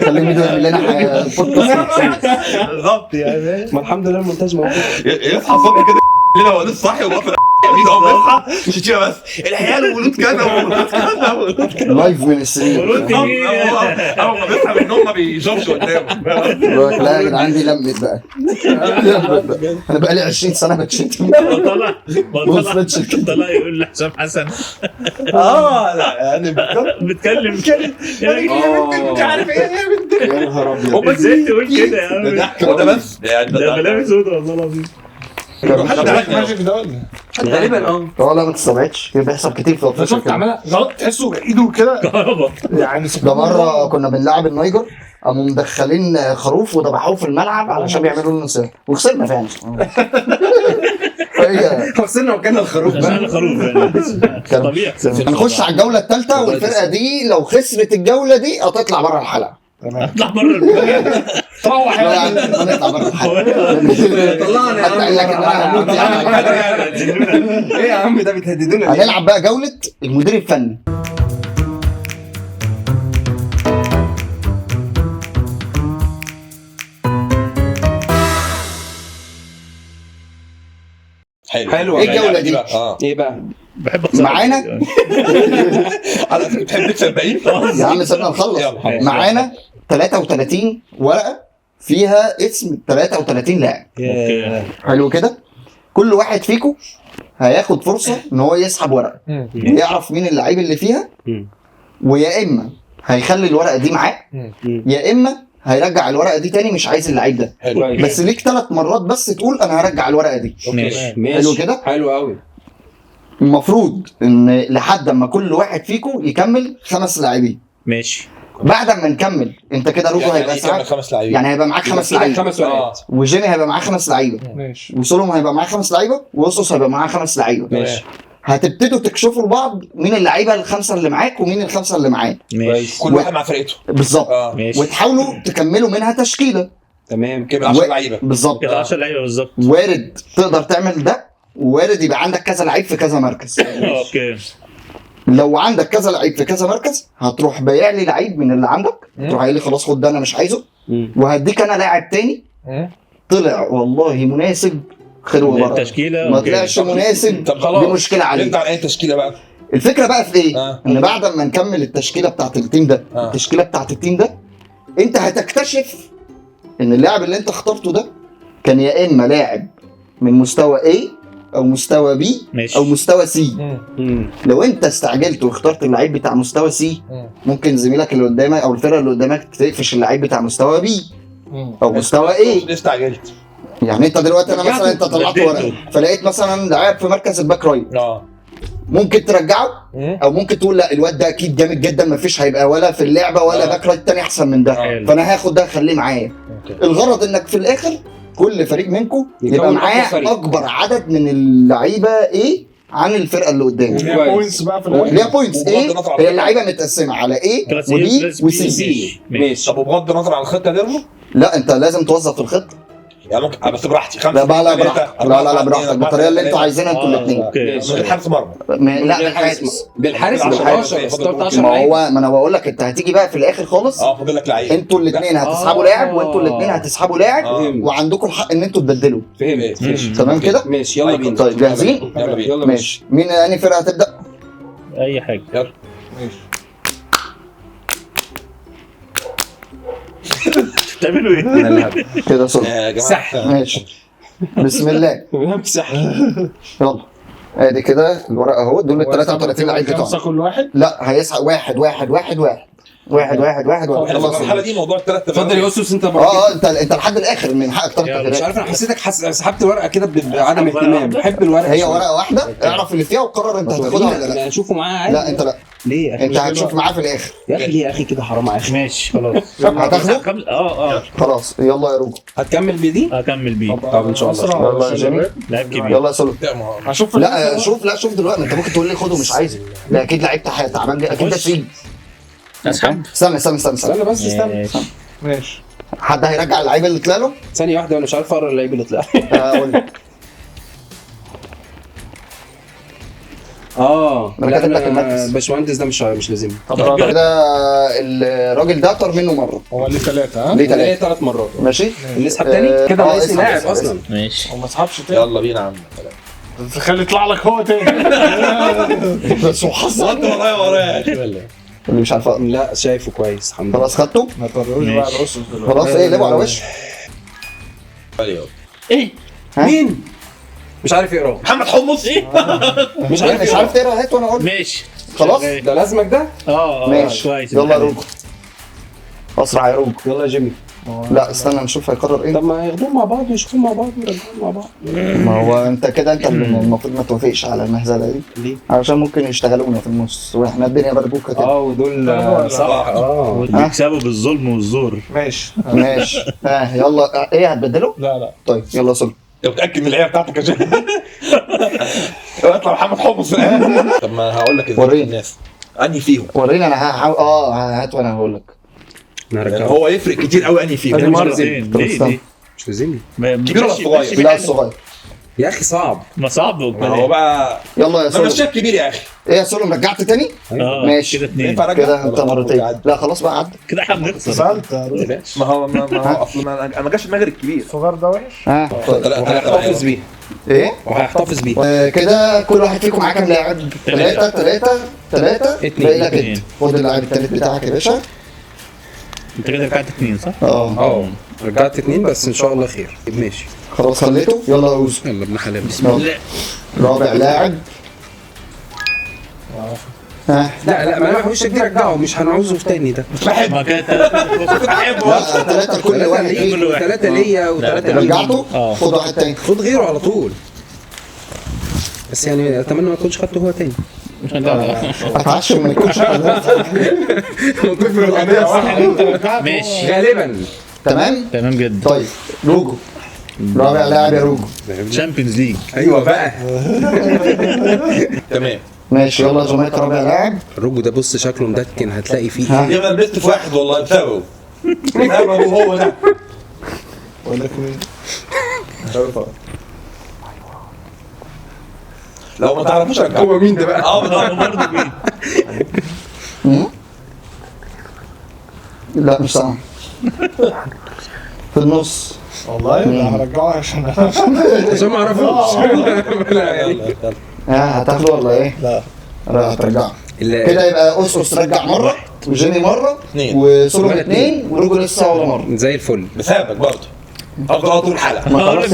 خلي ميدو يعمل لنا بودكاست بالظبط يعني. ما الحمد لله المونتاج موجود. يصحى الصبح كده لنا هو لسه صاحي وبقفل ميدو اول ما يصحى شتيمه بس العيال وولود كذا وولود كذا وولود كذا live من السرير. اول ما بيصحى من النوم ما بيشوفش قدامه. لا يا جدعان دي لمت بقى. انا بقالي 20 سنة بتشتم. طلع يقول لحسام حسن لا يعني بتكلم مش عارف ايه يا نهار ابيض ازاي تقول كده يا عم؟ ده بس ده ملابس سودا والله العظيم. magic ده ولا غالبا. لا ما تستبعدش، بيحصل كتير في افريقيا. شفت عملها غلط تحسه ايده كده كهرباء يعني. ده مرة كنا بنلعب النيجر قاموا مدخلين خروف وذبحوه في الملعب علشان يعملوا لنا سحر وخسرنا فعلا. خسرنا وكان الخروف بقى. الخروف طبيعي. هنخش على الجولة الثالثة، والفرقة دي لو خسرت الجولة دي هتطلع بره الحلقة. اطلع بره الحلقة. تروح يعني هنطلع بره الحلقة. طلعنا يا عم. ايه يا عم ده بتهددونا. هنلعب بقى جولة المدير الفني. حلو. ايه الجولة دي؟ ايه بقى؟ بحب معانا على فكرة بتحب تكسب باقي يا عم سيبنا نخلص. معانا 33 ورقة فيها اسم 33 لاعب. حلو كده. كل واحد فيكم هياخد فرصة ان هو يسحب ورقة يعرف مين اللعيب اللي فيها، ويا اما هيخلي الورقة دي معاه يا اما هيرجع الورقة دي تاني مش عايز اللعيب ده. حلو. بس ليك 3 مرات بس تقول انا هرجع الورقة دي. ماشي. حلو كده. حلو قوي. المفروض ان لحد اما كل واحد فيكم يكمل 5 لاعبين. ماشي. بعد ما نكمل انت كده روجو يعني هيبقى يكمل 5 لاعبين، يعني هيبقى معاك 5 لعيبة، 5 ورقات، وجيمي هيبقى معاه 5 لعيبة، ماشي، وسولوم هيبقى معاه 5 لعيبة، وأوسوس هيبقى معاه 5 لعيبة. ماشي. هتبتدوا تكشفوا لبعض مين اللعيبة الخمسة اللي معاك ومين الخمسة اللي معاه. ماشي. كل واحد مع فرقته بالظبط. ماشي. وتحاولوا تكملوا منها تشكيله. تمام كده 10 لعيبة بالظبط، كده 10 لعيبة بالظبط. وارد تقدر تعمل ده، وارد يبقى عندك كذا لعيب في كذا مركز. okay. لو عندك كذا لعيب في كذا مركز هتروح بايع لي لعيب من اللي عندك، تروح قايل لي خلاص خد ده انا مش عايزه، وهديك انا لاعب تاني طلع والله مناسب خير وبركة. التشكيلة ما طلعش مناسب طب خلاص دي مشكلة عليك. نبدا على اي تشكيله بقى؟ الفكرة بقى في ايه؟ ان بعد ما نكمل التشكيلة بتاعت ال team ده، التشكيلة بتاعت ال team ده انت هتكتشف ان اللاعب اللي انت اخترته ده كان يا اما لاعب من مستوى A او مستوى B ماشي. او مستوى C. لو انت استعجلت واخترت اللعيب بتاع مستوى C ممكن زميلك اللي قدامك او الفرقة اللي قدامك تقفش اللعيب بتاع مستوى B او مستوى A. ليه استعجلت؟ يعني انت دلوقتي انا مثلا انت طلعت ورقة فلقيت مثلا لاعب في مركز ال back right، ممكن ترجعه او ممكن تقول لا الواد ده اكيد جامد جدا مفيش هيبقى ولا في اللعبة ولا back right تاني احسن من ده، فانا هاخد ده اخليه معايا. الغرض انك في الاخر كل فريق منكم يبقى معاه اكبر عدد من اللعيبة ايه عن الفرقة اللي قدامه. ليها points بقى في الاخر، ليها points ايه؟ هي اللعيبة متقسمه على A و B و C. ماشي. طب وبغض النظر عن الخطة دي، لا انت لازم توظف الخطة يعني ممكن بس براحتي 5. لا لا براحتك، لا لا لا براحتك بالطريقة اللي انتوا عايزينها انتوا الاثنين. من الحارس مرمى. لا بالحارس، بالحارس 11. ما هو ما انا بقول لك انت هتيجي بقى في الاخر خالص فاضل لك لعيب، انتوا الاثنين هتسحبوا لاعب وانتوا الاثنين هتسحبوا لاعب وعندكم الحق ان انتوا تبدلوا. فهمت. تمام كده؟ ماشي يلا بينا. طيب جاهزين؟ يلا بينا. ماشي. مين انهي فرقه هتبدا؟ اي حاجة يلا. ماشي. بتعملوا ايه؟ كده صوت يا جماعة ماشي. بسم الله. امسح. يلا ادي كده الورقة اهو، دول ال 33 لعيب بتوعنا. خمسة كل واحد؟ لا هيسحب واحد واحد واحد واحد واحد واحد واحد واحد. احنا في المرحلة دي موضوع الثلاث. اتفضل يا اسس انت. انت لحد الاخر من حقك ثلاث تغييرات. مش عارف انا حسيتك سحبت الورقة كده بعدم اهتمام. بحب الورقة. هي ورقة واحدة، اعرف اللي فيها وقرر انت هتاخدها ولا لا. اشوفه معاها عادي. لا انت لا. ليه يا اخي؟ انت هتشوف معاه في الاخر. يا اخي ليه يا اخي كده، حرام يا اخي. ماشي خلاص. هتاخده؟ خلاص يلا يا روجو. هتكمل بدي؟ هكمل بيه. طب ان شاء الله. يلا يا جيمي. لعيب كبير. يلا يا سولو. هشوف. لا شوف، لا شوف دلوقتي انت ممكن تقول لي خده مش عايزه. ده اكيد لعيب تعبان جدا، اكيد ده فري. اسحب. استنى استنى استنى استنى بس استنى. ماشي. حد هيرجع اللعيب اللي طلع له؟ ثانية واحدة، انا مش عارف اقرا اللعيب اللي طلع. اقول لك. انا كاتب لك المركز. باشمهندس ده مش لازم. طب كده الراجل ده طار منه مرة. هو ليه ثلاثة؟ ها؟ ليه ثلاث مرات. ماشي. نسحب تاني كده، ناقص لاعب اصلا. ماشي. هو ما سحبش تاني. يلا بينا يا عم. خلي يطلع لك هو تاني. بس هو حظ. انت ورايا ورايا اللي مش عارف. لا شايفه كويس الحمد لله. خلاص خدته؟ ما توريهوش بقى الاسس دلوقتي. خلاص ايه لعبوا على وشه. ايه؟ مين؟ مش عارف يقراه. محمد حمص. ايه؟ مش عارف. مش عارف تقرا، هات وانا اقول. ماشي خلاص ده لازمك ده؟ ماشي كويس. يلا يا روجو. اسرع يا روجو. يلا يا جيمي. لا استنى نشوف هيقرر ايه. طب ما ياخدوهم مع بعض ويشوفوهم مع بعض ويرجعوهم مع بعض. ما هو انت كده انت اللي المفروض ما توافقش على المهزلة دي. ليه؟ علشان ممكن يشتغلونا في النص واحنا الدنيا بربوكه كده. ودول صح. بيكسبوا بالظلم والزور. ماشي ماشي. يلا ايه هتبدله؟ لا لا. طيب يلا سولو. انت متاكد من اللعيبة بتاعتك يا جيمي؟ اطلع محمد حمص. طب ما هقول لك ازاي الناس انهي فيهم. وريني انا هحاول. هات وانا هقول لك. هو يفرق كتير قوي انهي فيهم. مرتين. ليه؟ مش لازمني. كبير ولا صغير؟ لا الصغير يا اخي صعب. ما صعب. هو بقى يلا يا سولو. مش كبير يا اخي. ايه يا سولو رجعت تاني؟ ماشي كده اتنين كده انت مرتين. لا خلاص بقى عدى كده احنا بنخسر. سالت يا روجو. ما هو اصل ما انا ما جاش في دماغي الكبير. الصغير ده وحش. وهيحتفظ بيه. ايه؟ وهيحتفظ بيه. كده كل واحد فيكم معاه كام لاعب؟ 3 3 3 2. باقي لك انت. خد اللاعب الثالث بتاعك يا باشا. انت كده رجعت 2 صح؟ رجعت 2 بس ان شاء الله خير. ماشي خلاص خليته. يلا يا اوزو. يلا ابن حلال. بسم الله. رابع لاعب. لا لا ما انا وشك دي رجعه، مش هنعوزه في تاني ده. ما كده ثلاثة كل واحد. ثلاثة ليا وثلاثة ليا. رجعته؟ خد واحد تاني. خد غيره على طول. بس يعني اتمنى ما تكونش خدته هو تاني. اتعشم ما يكونش ماشي غالبا. تمام؟ تمام جدا. طيب روجو. رابع لاعب يا روجو. Champions League. ايوه بقى. تمام ماشي. يلا يا جماعة رابع لاعب. الروجو ده بص شكله مدكن، هتلاقي فيه ايه. انا لبست في واحد والله بسببه. بسببه هو ده. بقول لك مين؟ لو ما تعرفوش رجعه. هو مين ده بقى؟ برضه مين؟ لا مش سامع. في النص. والله لا هرجعه عشان ما اعرفوش. هتاخده ولا ايه؟ لا لا هترجعه كده. يبقى اسس رجع مرة وجيمي مرة وسولو 2 وروجو لسه ولا مرة. زي الفل. بسببك برضه. افضل على طول الحلقة. ما خلاص.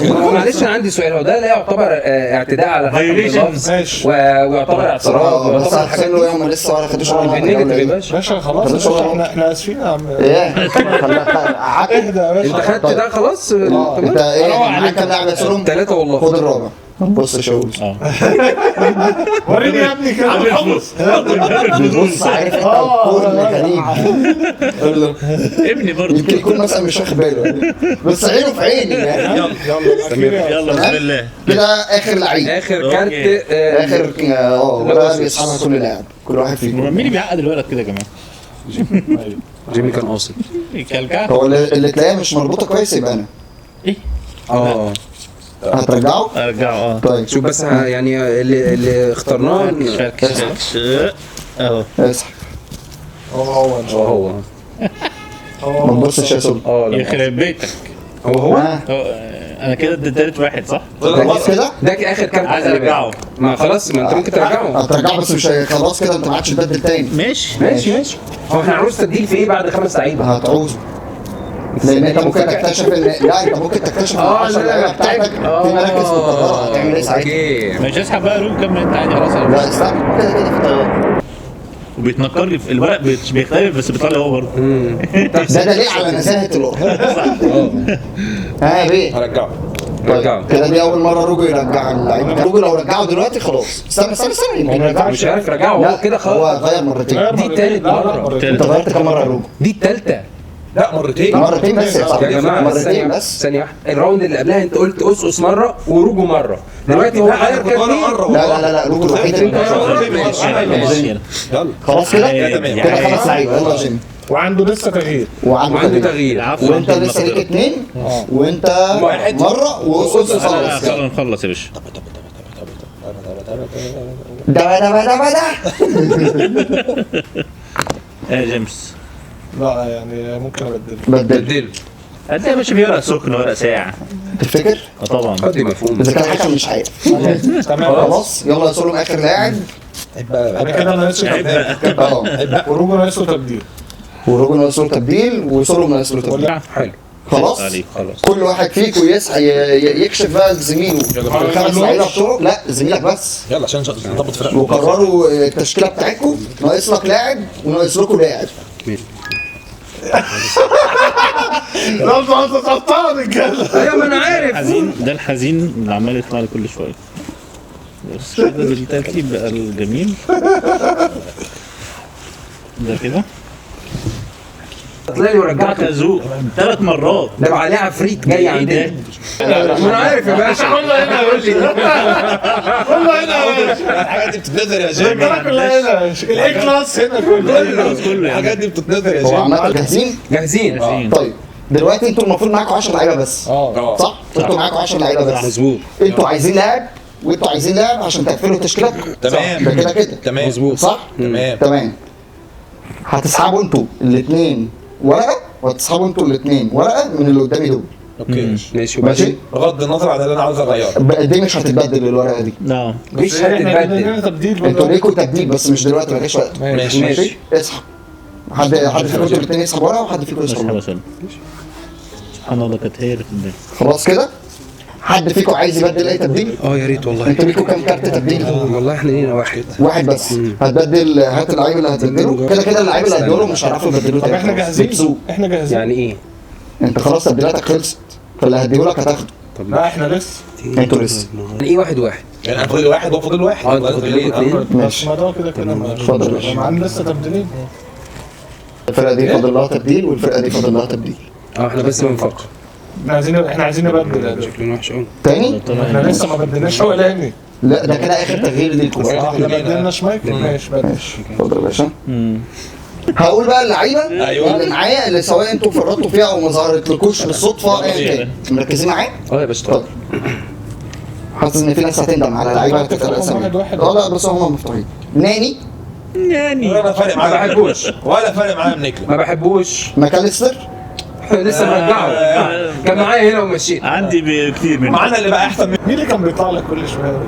معلش انا عندي سؤال، هو ده لا يعتبر اعتداء على الحكم ويعتبر اعتراض؟ بس هتخلوا يوم لسه ولا خدوش ولا يا باشا. باشا خلاص احنا اسفين يا عم. ايه اهدى يا باشا. انت خدت ده خلاص. انت ايه معاك كام لاعب يا سولو؟ 3 والله. خد الرابع. بص يا شاول. وريني يا ابني كده. عامل حمص. بص عارف انت الكورن غريب. ابني برضه يمكن يكون مثلا مش واخد باله، بس عينه في عيني يعني. يلا يلا يلا بسم الله. كده اخر لعيب. اخر كارت. اخر ورقة بيسحبها كل لاعب، كل واحد فيكم. مين اللي بيعقد الورق كده يا جماعة؟ جيمي كان قاصد. هو اللي تلاقيها مش مربوطة كويس يبقى انا. ايه؟ هترجعه؟ ارجعه. طيب شوف بس يعني اللي اخترناه. اهو. اسحب. هو هو ما تبصش يا سولو. يخرب بيتك. هو انا كده اديت واحد صح؟ خلاص كده؟ ده اخر كارت عايز ارجعه. ما خلاص، ما انت ممكن ترجعه. هترجعه بس مش خلاص كده، انت ما عادش تبدل تاني. ماشي ماشي ماشي. هو احنا هنعوز تبديل في ايه بعد 5 لعيبة؟ هتعوزه. لان انت ممكن تكتشف ان لا انت ممكن تكتشف ان 10 لعيبة بتاعتك في مراكز مكررة، هتعمل ايه ساعتها؟ مش هسحب بقى روم، كمل انت عادي خلاص. لا استنى كده كده في الطيارة وبيتنكر لي في الورق بيختلف بس بيطلع هو برضه. ده دليل على نزاهة الورق. ها بيه هرجعه. طيب كده دي اول مرة روجو يرجع اللعيب. روجو لو رجعه دلوقتي خلاص. استنى استنى استنى، يمكن يرجعه. مش عارف رجعه هو كده خلاص. هو غير مرتين. دي تالت مرة. انت غيرت كام مرة يا روجو؟ دي التالتة. لا مرتين. مرتين بس يا صاحبي. يا جماعة مرتين بس. ثانية واحدة، ال round اللي قبلها انت قلت قصقص مرة وروجو مرة، دلوقتي هو غير كتير. لا لا لا لا روجو الوحيد اللي يلا خلاص كده كده 5 لعيبة. يلا يا جيمي. وعنده لسه تغيير. وعنده تغيير. وانت لسه ليك 2 وانت مرة وقصقص خلاص. يلا نخلص يا باشا. ده ده ده ده يا جيمس. لا يعني ممكن ابدله. بدله. انت يا باشا في ورق سخن ورق ساقع. تفتكر؟ طبعا. دي مفهوم. اذا كان الحكم مش عارف. تمام خلاص يلا يا سولو اخر لاعب. انا كده ناقص تبديل. وروجو ناقصه تبديل. وروجو ناقصه تبديل وسولو ناقصه تبديل. حلو خلاص. كل واحد فيكم يسعى يكشف بقى لزميله الخمس لعيبة بتوعه. لا زميلك بس. يلا عشان نظبط فرق. وقرروا التشكيلة بتاعتكم. ناقص لك لاعب وناقص لكم لاعب. لا انت غلطان كده. ايوه ما انا عارف. حزين ده الحزين اللي عمال يطلع لي كل شوية. بس كده بالترتيب بقى الجميل ده كده. طلع لي ورجعته ذوق 3 مرات. ده عليه عفريت جاي عندنا. ما انا عارف يا باشا. كله هنا يا باشا. كله هنا يا باشا. الحاجات دي بتتنزل يا جيمي. كلها هنا يا باشا. ال A class هنا كله. الحاجات دي بتتنزل يا هو جيمي. عامة جاهزين؟ جاهزين. طيب دلوقتي انتوا المفروض معاكم 10 لعيبة بس. صح؟ انتوا معاكم 10 لعيبة بس. مظبوط. انتوا عايزين لاعب وانتوا عايزين لاعب عشان تقفلوا تشكيلتكم. تمام ده كده كده. تمام مظبوط. صح؟ تمام تمام. هتسحبوا انتوا الاثنين ورقة وهتسحبوا انتوا الاثنين ورقة من اللي قدامي دول. okay ماشي. ماشي بغض النظر عن اللي انا عاوز اغيره. دي مش هتتبدل الورقة دي. لا مش هتتبدل. انتوا ليكوا تبديل بس مش دلوقتي، مفيش وقت. ماشي ماشي. اسحب. حد فيكم انتوا الاثنين يسحب ورقة وحد فيكم يسحب ورقة. سبحان الله كانت هي اللي في الدنيا. خلاص كده؟ حد فيكم عايز يبدل اي تبديل؟ يا ريت والله. انتوا ليكوا كام كارت تبديل؟ والله احنا لينا واحد. واحد بس. هتبدل. هات اللعيب اللي هتبدله. كده كده اللعيب اللي هتديله مش هيعرفوا يبدلوه تاني. طب احنا جاهزين. احنا جاهزين. يعني ايه؟ انت خلاص تبديلاتك خلصت، فاللي هديهولك هتاخده. طب لا احنا لسه. انتوا لسه. يعني ايه واحد واحد؟ يعني انا فاضل واحد وهو فاضل واحد. انت فاضل لكم اثنين. ماشي. ما ده كده كده. اتفضل يا باشا. معانا لسه تبديلين. الفرقة دي فاضل لها تبديل والفرقة دي فاضل لها تبديل. احنا بس بنفكر. احنا عايزين نبدل. شكلنا وحش قوي. تاني؟ احنا لسه ما بدلناش اولاني. لا ده كده اخر تغيير ليكم. احنا بدلنا شمايكل. ماشي بدل. اتفضل يا باشا. هقول بقى اللعيبة اللي معايا اللي سواء انتوا فرطتوا فيها او ما ظهرتلكوش بالصدفة ايا كان. مركزين معايا؟ يا باشا. طب حاسس ان في ناس هتندم على لعيبة هتتقال اسامي. لا بس هم مفتوحين. ناني. ولا فارق معايا. ما بحبوش. ولا فارق معايا من نيكلا. ما بحبوش. ماكاليستر لسه مرجعه. كان معايا هنا ومشيت. عندي بكتير منه. معانا اللي بقى احسن. مين اللي كان بيطلع لك كل شوية؟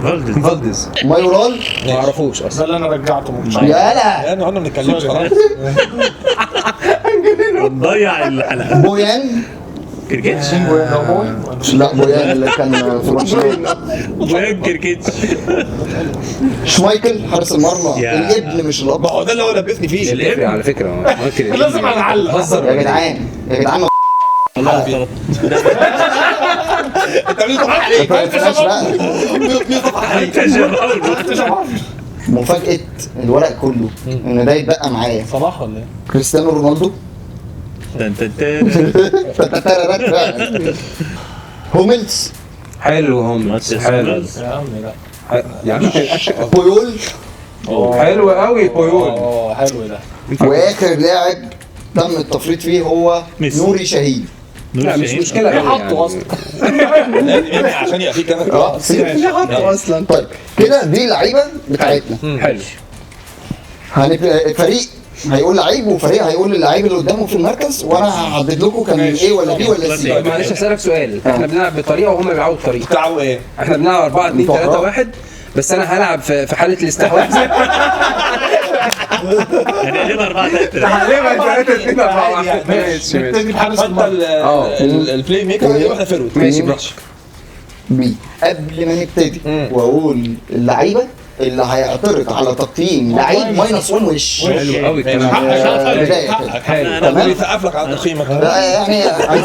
فالديز. مايورال. ما اعرفوش اصلا. ده اللي انا رجعته. يالا يعني قلنا ما بنتكلمش خلاص. نضيع الحلقة. بويان. كركتش. لا بويان اللي كان في برشلونة. بويان كركتش. شمايكل حارس المرمى. الابن مش الاب. ما هو ده اللي هو لبسني فيه. الابن على فكرة. لازم هنعلق. يا جدعان يا جدعان. لا انت مين طفح عليك؟ مين طفح عليك؟ مفاجأة الورق كله ان ده يتبقى معايا. صلاح ولا ايه؟ كريستيانو رونالدو. هوملز. حلو هوملز. حلو يا عم. لا يا عم بويول. حلو قوي بويول. حلو ده. واخر لاعب تم التفريط فيه هو نوري شاهين. لا مش مشكلة. ليه حطه اصلا؟ عشان يبقى في كذا. ليه حطه اصلا؟ طيب كده دي لعيبة بتاعتنا. حلو. فريق هيقول لعيب وفريق هيقول اللعيب اللي قدامه في المركز، وانا هحدد لكم كان A ولا B ولا C. معلش اسالك سؤال، احنا بنلعب بطريقة وهم بيلعبوا بطريقة. بتلعبوا ايه؟ احنا بنلعب 4 2 3 1، بس انا هلعب في حاله الاستحواذ. هنقلبها 4 3، هنقلبها 3 2 4. ماشي نبتدي بحارس المرمى. ال playmaker واحنا forward. ماشي براحتك. B قبل ما نبتدي واقول اللعيبة اللي هيعترض على تقييم لعيب minus 1 وش. حلو قوي الكلام. حقك. تمام، يسقف لك على تقييمك. لا يعني عايز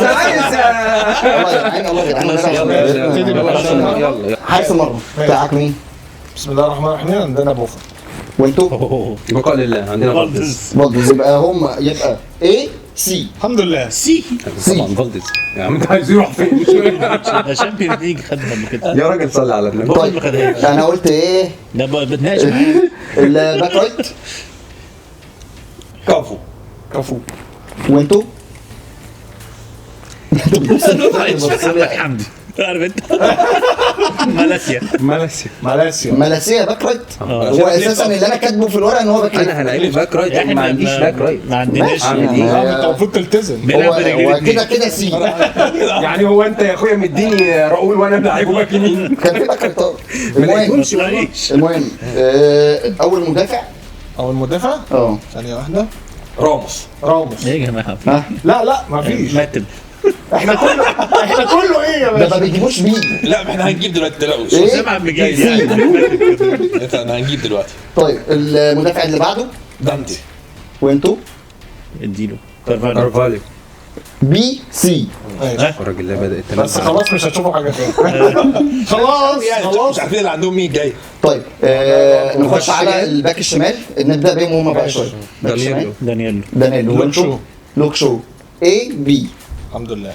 الله يلا يلا. حارس المرمى بتاعك مين؟ بسم الله الرحمن الرحيم. عندنا بوفون. وانتوا؟ بقاء لله عندنا فالديز. فالديز يبقى هم يبقى A C. الحمد لله. C طبعا فالديز. يا عم انت عايز يروح فين؟ ده Champions League خدها قبل كده يا راجل، صلي على النبي. طيب انا قلت ايه؟ ده بتناقش معايا. ال back right كافو. كافو. وانتوا؟ محمد حمدي، عارف انت؟ مالاسيا. مالاسيا. مالاسيا. مالاسيا back right. هو اساسا اللي انا كاتبه في الورقة ان هو back right. انا هلاعبه back right، ما عنديش back right. ما عندناش. انت المفروض تلتزم. هو كده كده C. يعني هو انت يا اخويا مديني راؤول وانا بلعبه back يمين. كان في back right. المهم اول مدافع. اول مدافع؟ ثانية واحدة. راموس. راموس. ايه يا جماعة؟ لا لا ما فيش. ماتب. احنا كله ايه يا باشا؟ ده ما بيجيبوش مين؟ لا ما احنا هنجيب دلوقتي. تلاقوش اسامة عبد المجيد يعني. احنا هنجيب دلوقتي. طيب المدافع اللي بعده دانتي. وانتوا؟ اديله كارفاليو. B C. الراجل ده بدأ التمام بس خلاص مش هتشوفوا حاجة تاني. خلاص خلاص مش عارفين اللي عندهم مين جاي. طيب نخش على ال back الشمال، نبدا بيهم هما بقى شوية. دانييلو. دانييلو. دانييلو. وانتوا؟ لوك شو. A B. الحمد لله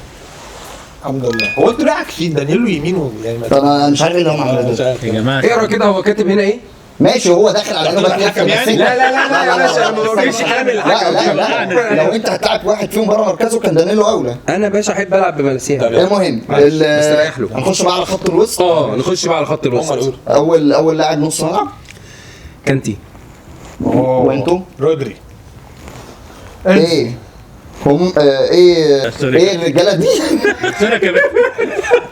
الحمد لله. هو انتوا ليه عاكسين دانييلو يمين يعني؟ انا مش عارف ايه اللي هم عاملينه ده يا جماعة. اقرا كده هو كاتب هنا ايه؟ ماشي هو داخل على انه back left. يعني؟ لا لا لا لا يا باشا، انا ما بقولش كلام الحكم. لا لا لا، لو انت هتلعب واحد فيهم بره مركزه كان دانييلو اولى. انا باشا احب العب بمالاسيا. المهم مستريح له. هنخش بقى على خط الوسط. نخش بقى على خط الوسط. اول لاعب نص ملعب كانتي. وانتوا؟ رودري. ايه هم ايه ايه الرجالة دي؟ sorry كمان،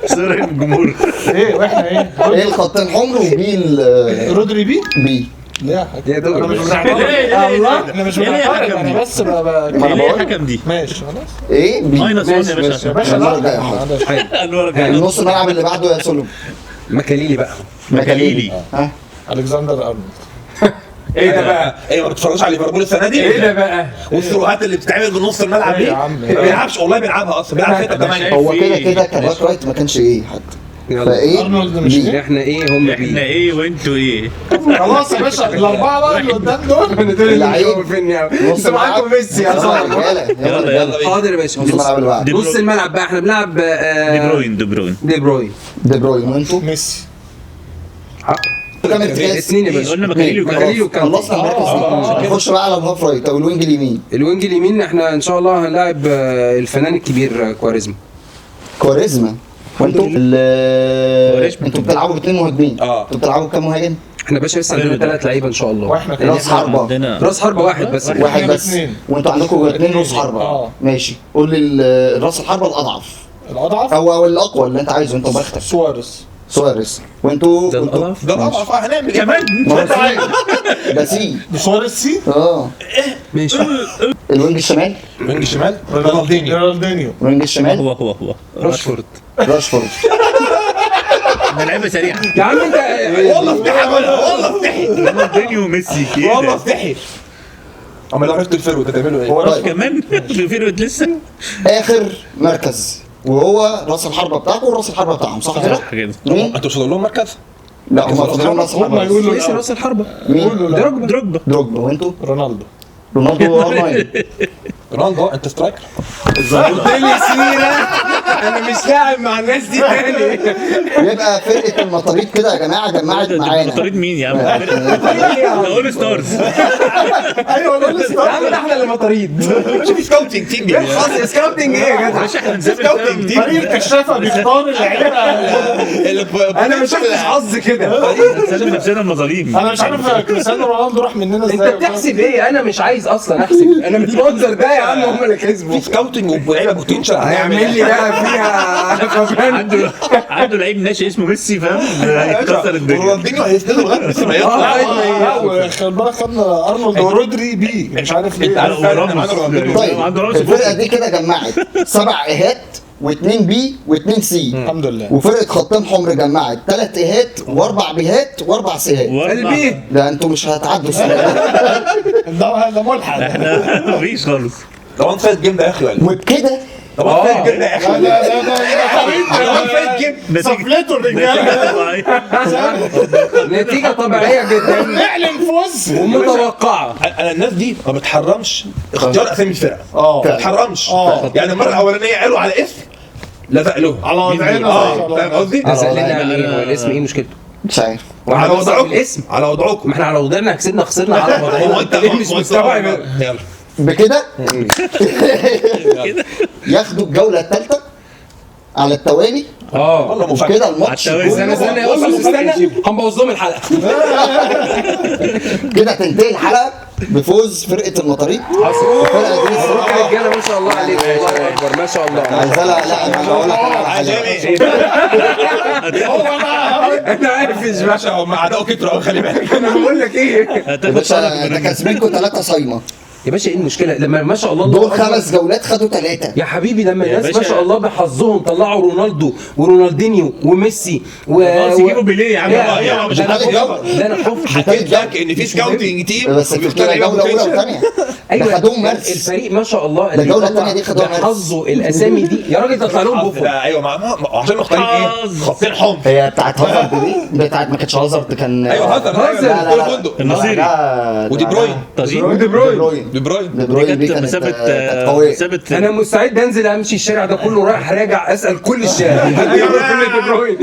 sorry الجمهور. ايه واحنا ايه؟ ايه الخطين حمر و B رودري B؟ B. ليه يا دوب انا مش بنعترض. الله، احنا مش بنعترض، انا بس ليه الحكم دي؟ ماشي خلاص. ايه B minus 1 يا باشا. يا باشا لا النص الملعب اللي بعده يا سولو. مكاليلي بقى. مكاليلي. ها الكسندر ارنولد. ايه ده بقى؟ ايه ما بتتفرجوش على ليفربول السنة دي؟ ايه ده بقى؟ والثروهات اللي بتتعمل بنص الملعب دي؟ ما بيلعبش والله، بيلعبها اصلا، بيلعب 6 8. هو كده كده ك back right ما كانش ايه حتى. فايه ارنولد مش ايه؟ احنا ايه هم B؟ احنا ايه وانتوا ايه؟ خلاص يا باشا الاربعة بقى اللي قدام دول دول اللي مشوفيني قوي. انتوا معاكم ميسي يا صاحبي. يلا يلا. حاضر يا باشا. نص الملعب اللي بعده. نص الملعب بقى احنا بنلعب دي بروين. دي بروين. دي بروين. دي بروين. وانتوا؟ ميسي. اثنين يا باشا. قلنا مكاليلي وكانتي. خلصنا المركز. نخش بقى على ال half right او ال wing اليمين. ال wing اليمين احنا ان شاء الله هنلاعب الفنان الكبير كواريزما. كواريزما. وانتوا انتوا بتلعبوا باثنين مهاجمين. انتوا بتلعبوا بكام مهاجم؟ احنا باشا لسه عندنا 3 لعيبة ان شاء الله. واحنا راس حربه. راس حربه واحد بس. واحد بس. وانتوا عندكم 2 راس حربه. ماشي قول لي راس الحربة الاضعف. الاضعف او الاقوى اللي انت عايزه انت بختك. سواريز. سواريز. وانتوا ده الاضعف؟ ده الاضعف. هنعمل ايه كمان؟ ده C. ده سواريز C؟ ماشي. ال wing الشمال. ال wing الشمال رونالدينيو. رونالدينيو. ال wing الشمال هو راشفورد. راشفورد. ده لعيبة سريعة يا عم انت. والله افتحي والله افتحي. رونالدينيو وميسي كده والله افتحي. اما لو عرفت ال forward هتعملوا ايه؟ كمان في forward لسه. اخر مركز وهو راس الحربة بتاعكم وراس الحربة بتاعهم، صح كده؟ صح كده. انتوا مش لهم مركز؟ لا هم فاضلهم راس الحربة. هم يقولوا ليس راس الحربة. مين؟ دروجبا. دروجبا. دروجبا. وانتوا؟ رونالدو. رونالدو R9. رونالدو انت striker. قلت لي سيره انا مش لاعب مع الناس دي تاني. يبقى فرقه المطاريد كده يا جماعة جمعت معانا. مطاريد مين يا عم؟ ده all stars. ايوه all stars يا عم، ده احنا اللي مطاريد. شوف scouting team. خلاص scouting ايه يا جدع؟ باشا احنا نسافر scouting team. فريق الكشافه بيختار اللعيبة. انا ما شفتش حظ كده. نسلم نفسنا المظالم. انا مش عارف كريستيانو رونالدو راح مننا ازاي. انت بتحسب ايه؟ انا مش عايز عايز اصلا احسب، انا من المنظر ده يا عم هم اللي كسبوا. في scouting ولاعيبه potential هيعمل لي بقى فيها. عنده لعيب ناشئ اسمه ميسي فاهم، هيكسر الدنيا. رونالدينيو هيسنده لغاية ميسي ما يطلع. لا خلي بالك خدنا ارنولد ورودري B مش عارف ليه. طيب الفرقة دي كده جمعت 7 A هات و2 B و2 C الحمد لله. وفرقه خطين حمر جمعت 3 A هات و4 B هات و4 C هات. ال B ده انتوا مش هتعدوا السنة ده ملحق، احنا مفيش خالص. ده one side game ده يا اخي. وبكده ده one side game ده يا اخي. لا لا لا one side game سفلته الرجالة، نتيجة طبيعية جدا، نعلن فوز ومتوقعه. انا الناس دي ما بتحرمش اختيار اسامي الفرق، ما بتحرمش. يعني المرة الاولانية قالوا على اسم لزق لهم على وضعنا. فاهم قصدي؟ لزق لنا ايه؟ هو الاسم ايه مشكلته؟ مش عارف. على وضعكم الاسم، على وضعكم. ما احنا على وضعنا، كسبنا خسرنا على وضعنا. هو انت مش مستوعب. يلا بكده ياخدوا الجولة الثالثة على التوالي. والله مفاجأة كده الماتش. استنى استنى استنى، هنبوظ لهم الحلقة كده. تنتهي الحلقة بفوز فرقه المطاريد. الفرقة دي الصراحة رجاله ما شاء الله عليك، الله اكبر ما شاء الله. عايزه لا انا هقول لك انا عارف يا باشا، هم اعدائه كتروا قوي خلي بالك. انا بقول لك ايه يا باشا، ده كسبينكم 3 صايمه يا باشا. ايه المشكلة لما ما شاء الله دول 5 جولات خدوا 3 يا حبيبي؟ لما الناس ما شاء الله بحظهم طلعوا رونالدو ورونالدينيو وميسي و يجيبوا بيليه يا عم. ده انا خفت، حكيت لك ان في scouting team بس في جولة اولى وثانيه. ايوه خدوهم مارس الفريق ما شاء الله. الجولة الثانية دي خدوها مارس حظه الاسامي دي يا راجل، تطلع لهم بوفون. ايوه عشان مختارين ايه؟ خطين حمر. هي بتاعت هازارد دي، بتاعت ما كانتش هازارد، كان ايوه هازارد النصيري ودي بروين ودي بروين. دي بروين دي كانت مسافة. انا مستعد انزل امشي الشارع ده كله رايح راجع اسال كل الشارع كل دي بروين.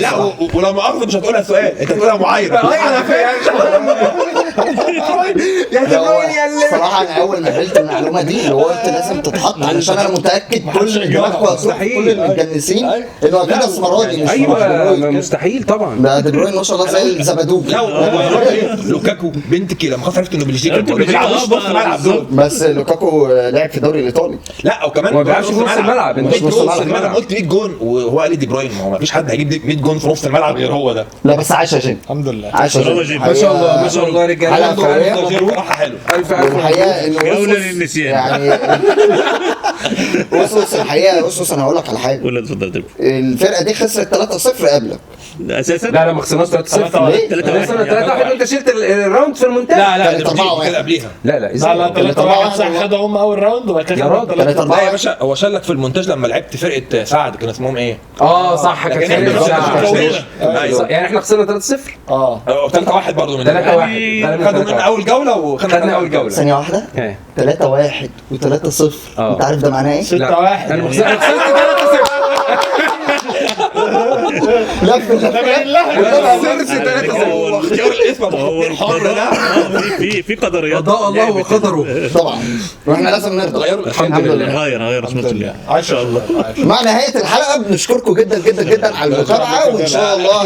لا ولو مؤاخذة مش هتقولها سؤال، انت هتقولها معايره. انا فاهم يا دي بروين يا اللي. صراحة انا اول ما قابلت المعلومة دي اللي هو قلت لازم تتحط، علشان انا متاكد كل دماغكم كل المتجنسين انه اكيد اسمراني مش ايوه مستحيل طبعا. ده دي بروين ما شاء الله زي الزبدوب. لا لوكاكو بنت كده لما خلاص عرفت انه بلجيكا ما بيلعبوش نص ملعب دول. بس لوكاكو لعب في الدوري الايطالي. لا وكمان ما بيلعبش في نص الملعب. مش نص الملعب. قلت 100 جون وهو قال لي دي بروين، ما هو ما فيش حد هيجيب 100 جون في نص الملعب غير هو ده. لا بس عاش يا جيم، الحمد لله عاش يا جيم ما شاء الله ما شاء الله يا رجاله. حلو الف الف. الحقيقة انه جولة للنسيان يعني. اسس الحقيقة اسس، انا هقول لك على حاجة. قول اتفضل. الفرقة دي خسرت 3-0 قبلك اساسا. لا لا ما خسرناش 3-0. 3-1 وانت شلت ال round في المونتاج. لا لا ده قبليها. لا لا لا لا 3-1 صح، خدوا هم اول round وبعد كده 3-4. لا يا باشا هو شلك في المونتاج لما لعبت فرقه سعد، كان اسمهم ايه؟ صح كانت فرقه سعد. يعني احنا خسرنا 3-0 3-1 برضه من 3-1. خدوا منا اول جولة وخدنا اول جولة. ثانية واحدة، 3-1 و3-0 انت عارف ده معناه ايه؟ 6-1. انا خسرت 3-0. لف لف هو اختيار الاسم ابو خطين حمر ده في قدريات، قضاء الله وقدره طبعا، واحنا لازم نرضى. الحمد لله. غير رحمه الله ان شاء الله. مع نهاية الحلقة بنشكركم جدا جدا جدا على المتابعة، وان شاء الله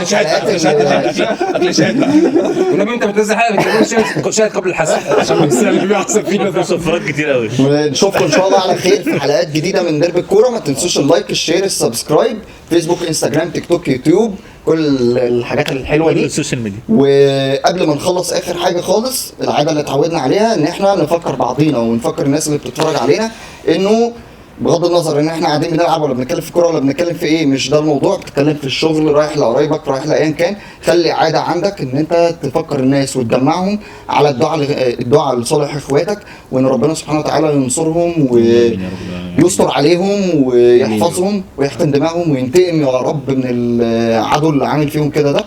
والنبي انت بتنزل حلقة بتقول شاهد قبل الحسد عشان بس اللي بيحصل فينا صفرات كتير قوي. ونشوفكم ان شاء الله على خير في حلقات جديدة من درب الكورة. ما تنسوش ال like، ال share، ال subscribe، فيسبوك، انستجرام، تيك توك، يوتيوب، كل الحاجات الحلوة دي ال social media. وقبل ما نخلص اخر حاجة خالص، العادة اللي اتعودنا عليها ان احنا نفكر بعضينا ونفكر الناس اللي بتتفرج علينا انه بغض النظر ان احنا قاعدين بنلعب ولا بنتكلم في كورة ولا بنتكلم في ايه، مش ده الموضوع. بتتكلم في الشغل، رايح لقرايبك، رايح لايا كان، خلي عادة عندك ان انت تفكر الناس وتجمعهم على الدعاء لصالح اخواتك، وان ربنا سبحانه وتعالى ينصرهم ويستر عليهم ويحفظهم ويحقن دماغهم وينتقم يا رب من العدو اللي عامل فيهم كده. ده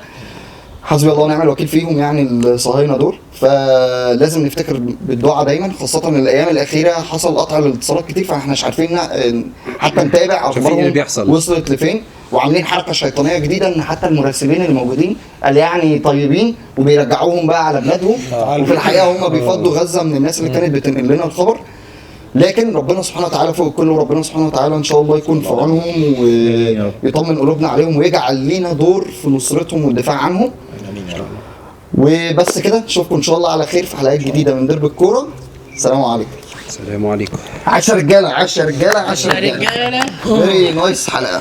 حسبي الله ونعم الوكيل فيهم، يعني الصهاينة دول. فلازم نفتكر بالدعاء دايما، خاصة الايام الاخيرة حصل قطع للاتصالات كتير، فاحنا مش عارفين حتى نتابع اخبارهم وصلت لفين. وعاملين حركة شيطانية جديدة ان حتى المراسلين اللي موجودين قال يعني طيبين وبيرجعوهم بقى على بلادهم، وفي الحقيقة هم بيفضوا غزة من الناس اللي كانت بتنقل لنا الخبر. لكن ربنا سبحانه وتعالى فوق الكل، وربنا سبحانه وتعالى ان شاء الله يكون في عونهم ويطمن قلوبنا عليهم ويجعل لينا دور في نصرتهم والدفاع عنهم. وبس كده، نشوفكم ان شاء الله على خير في حلقات جديدة من درب الكورة. السلام عليكم. السلام عليكم. عاش يا رجاله، عاش يا رجاله، عاش يا رجاله. very nice حلقة.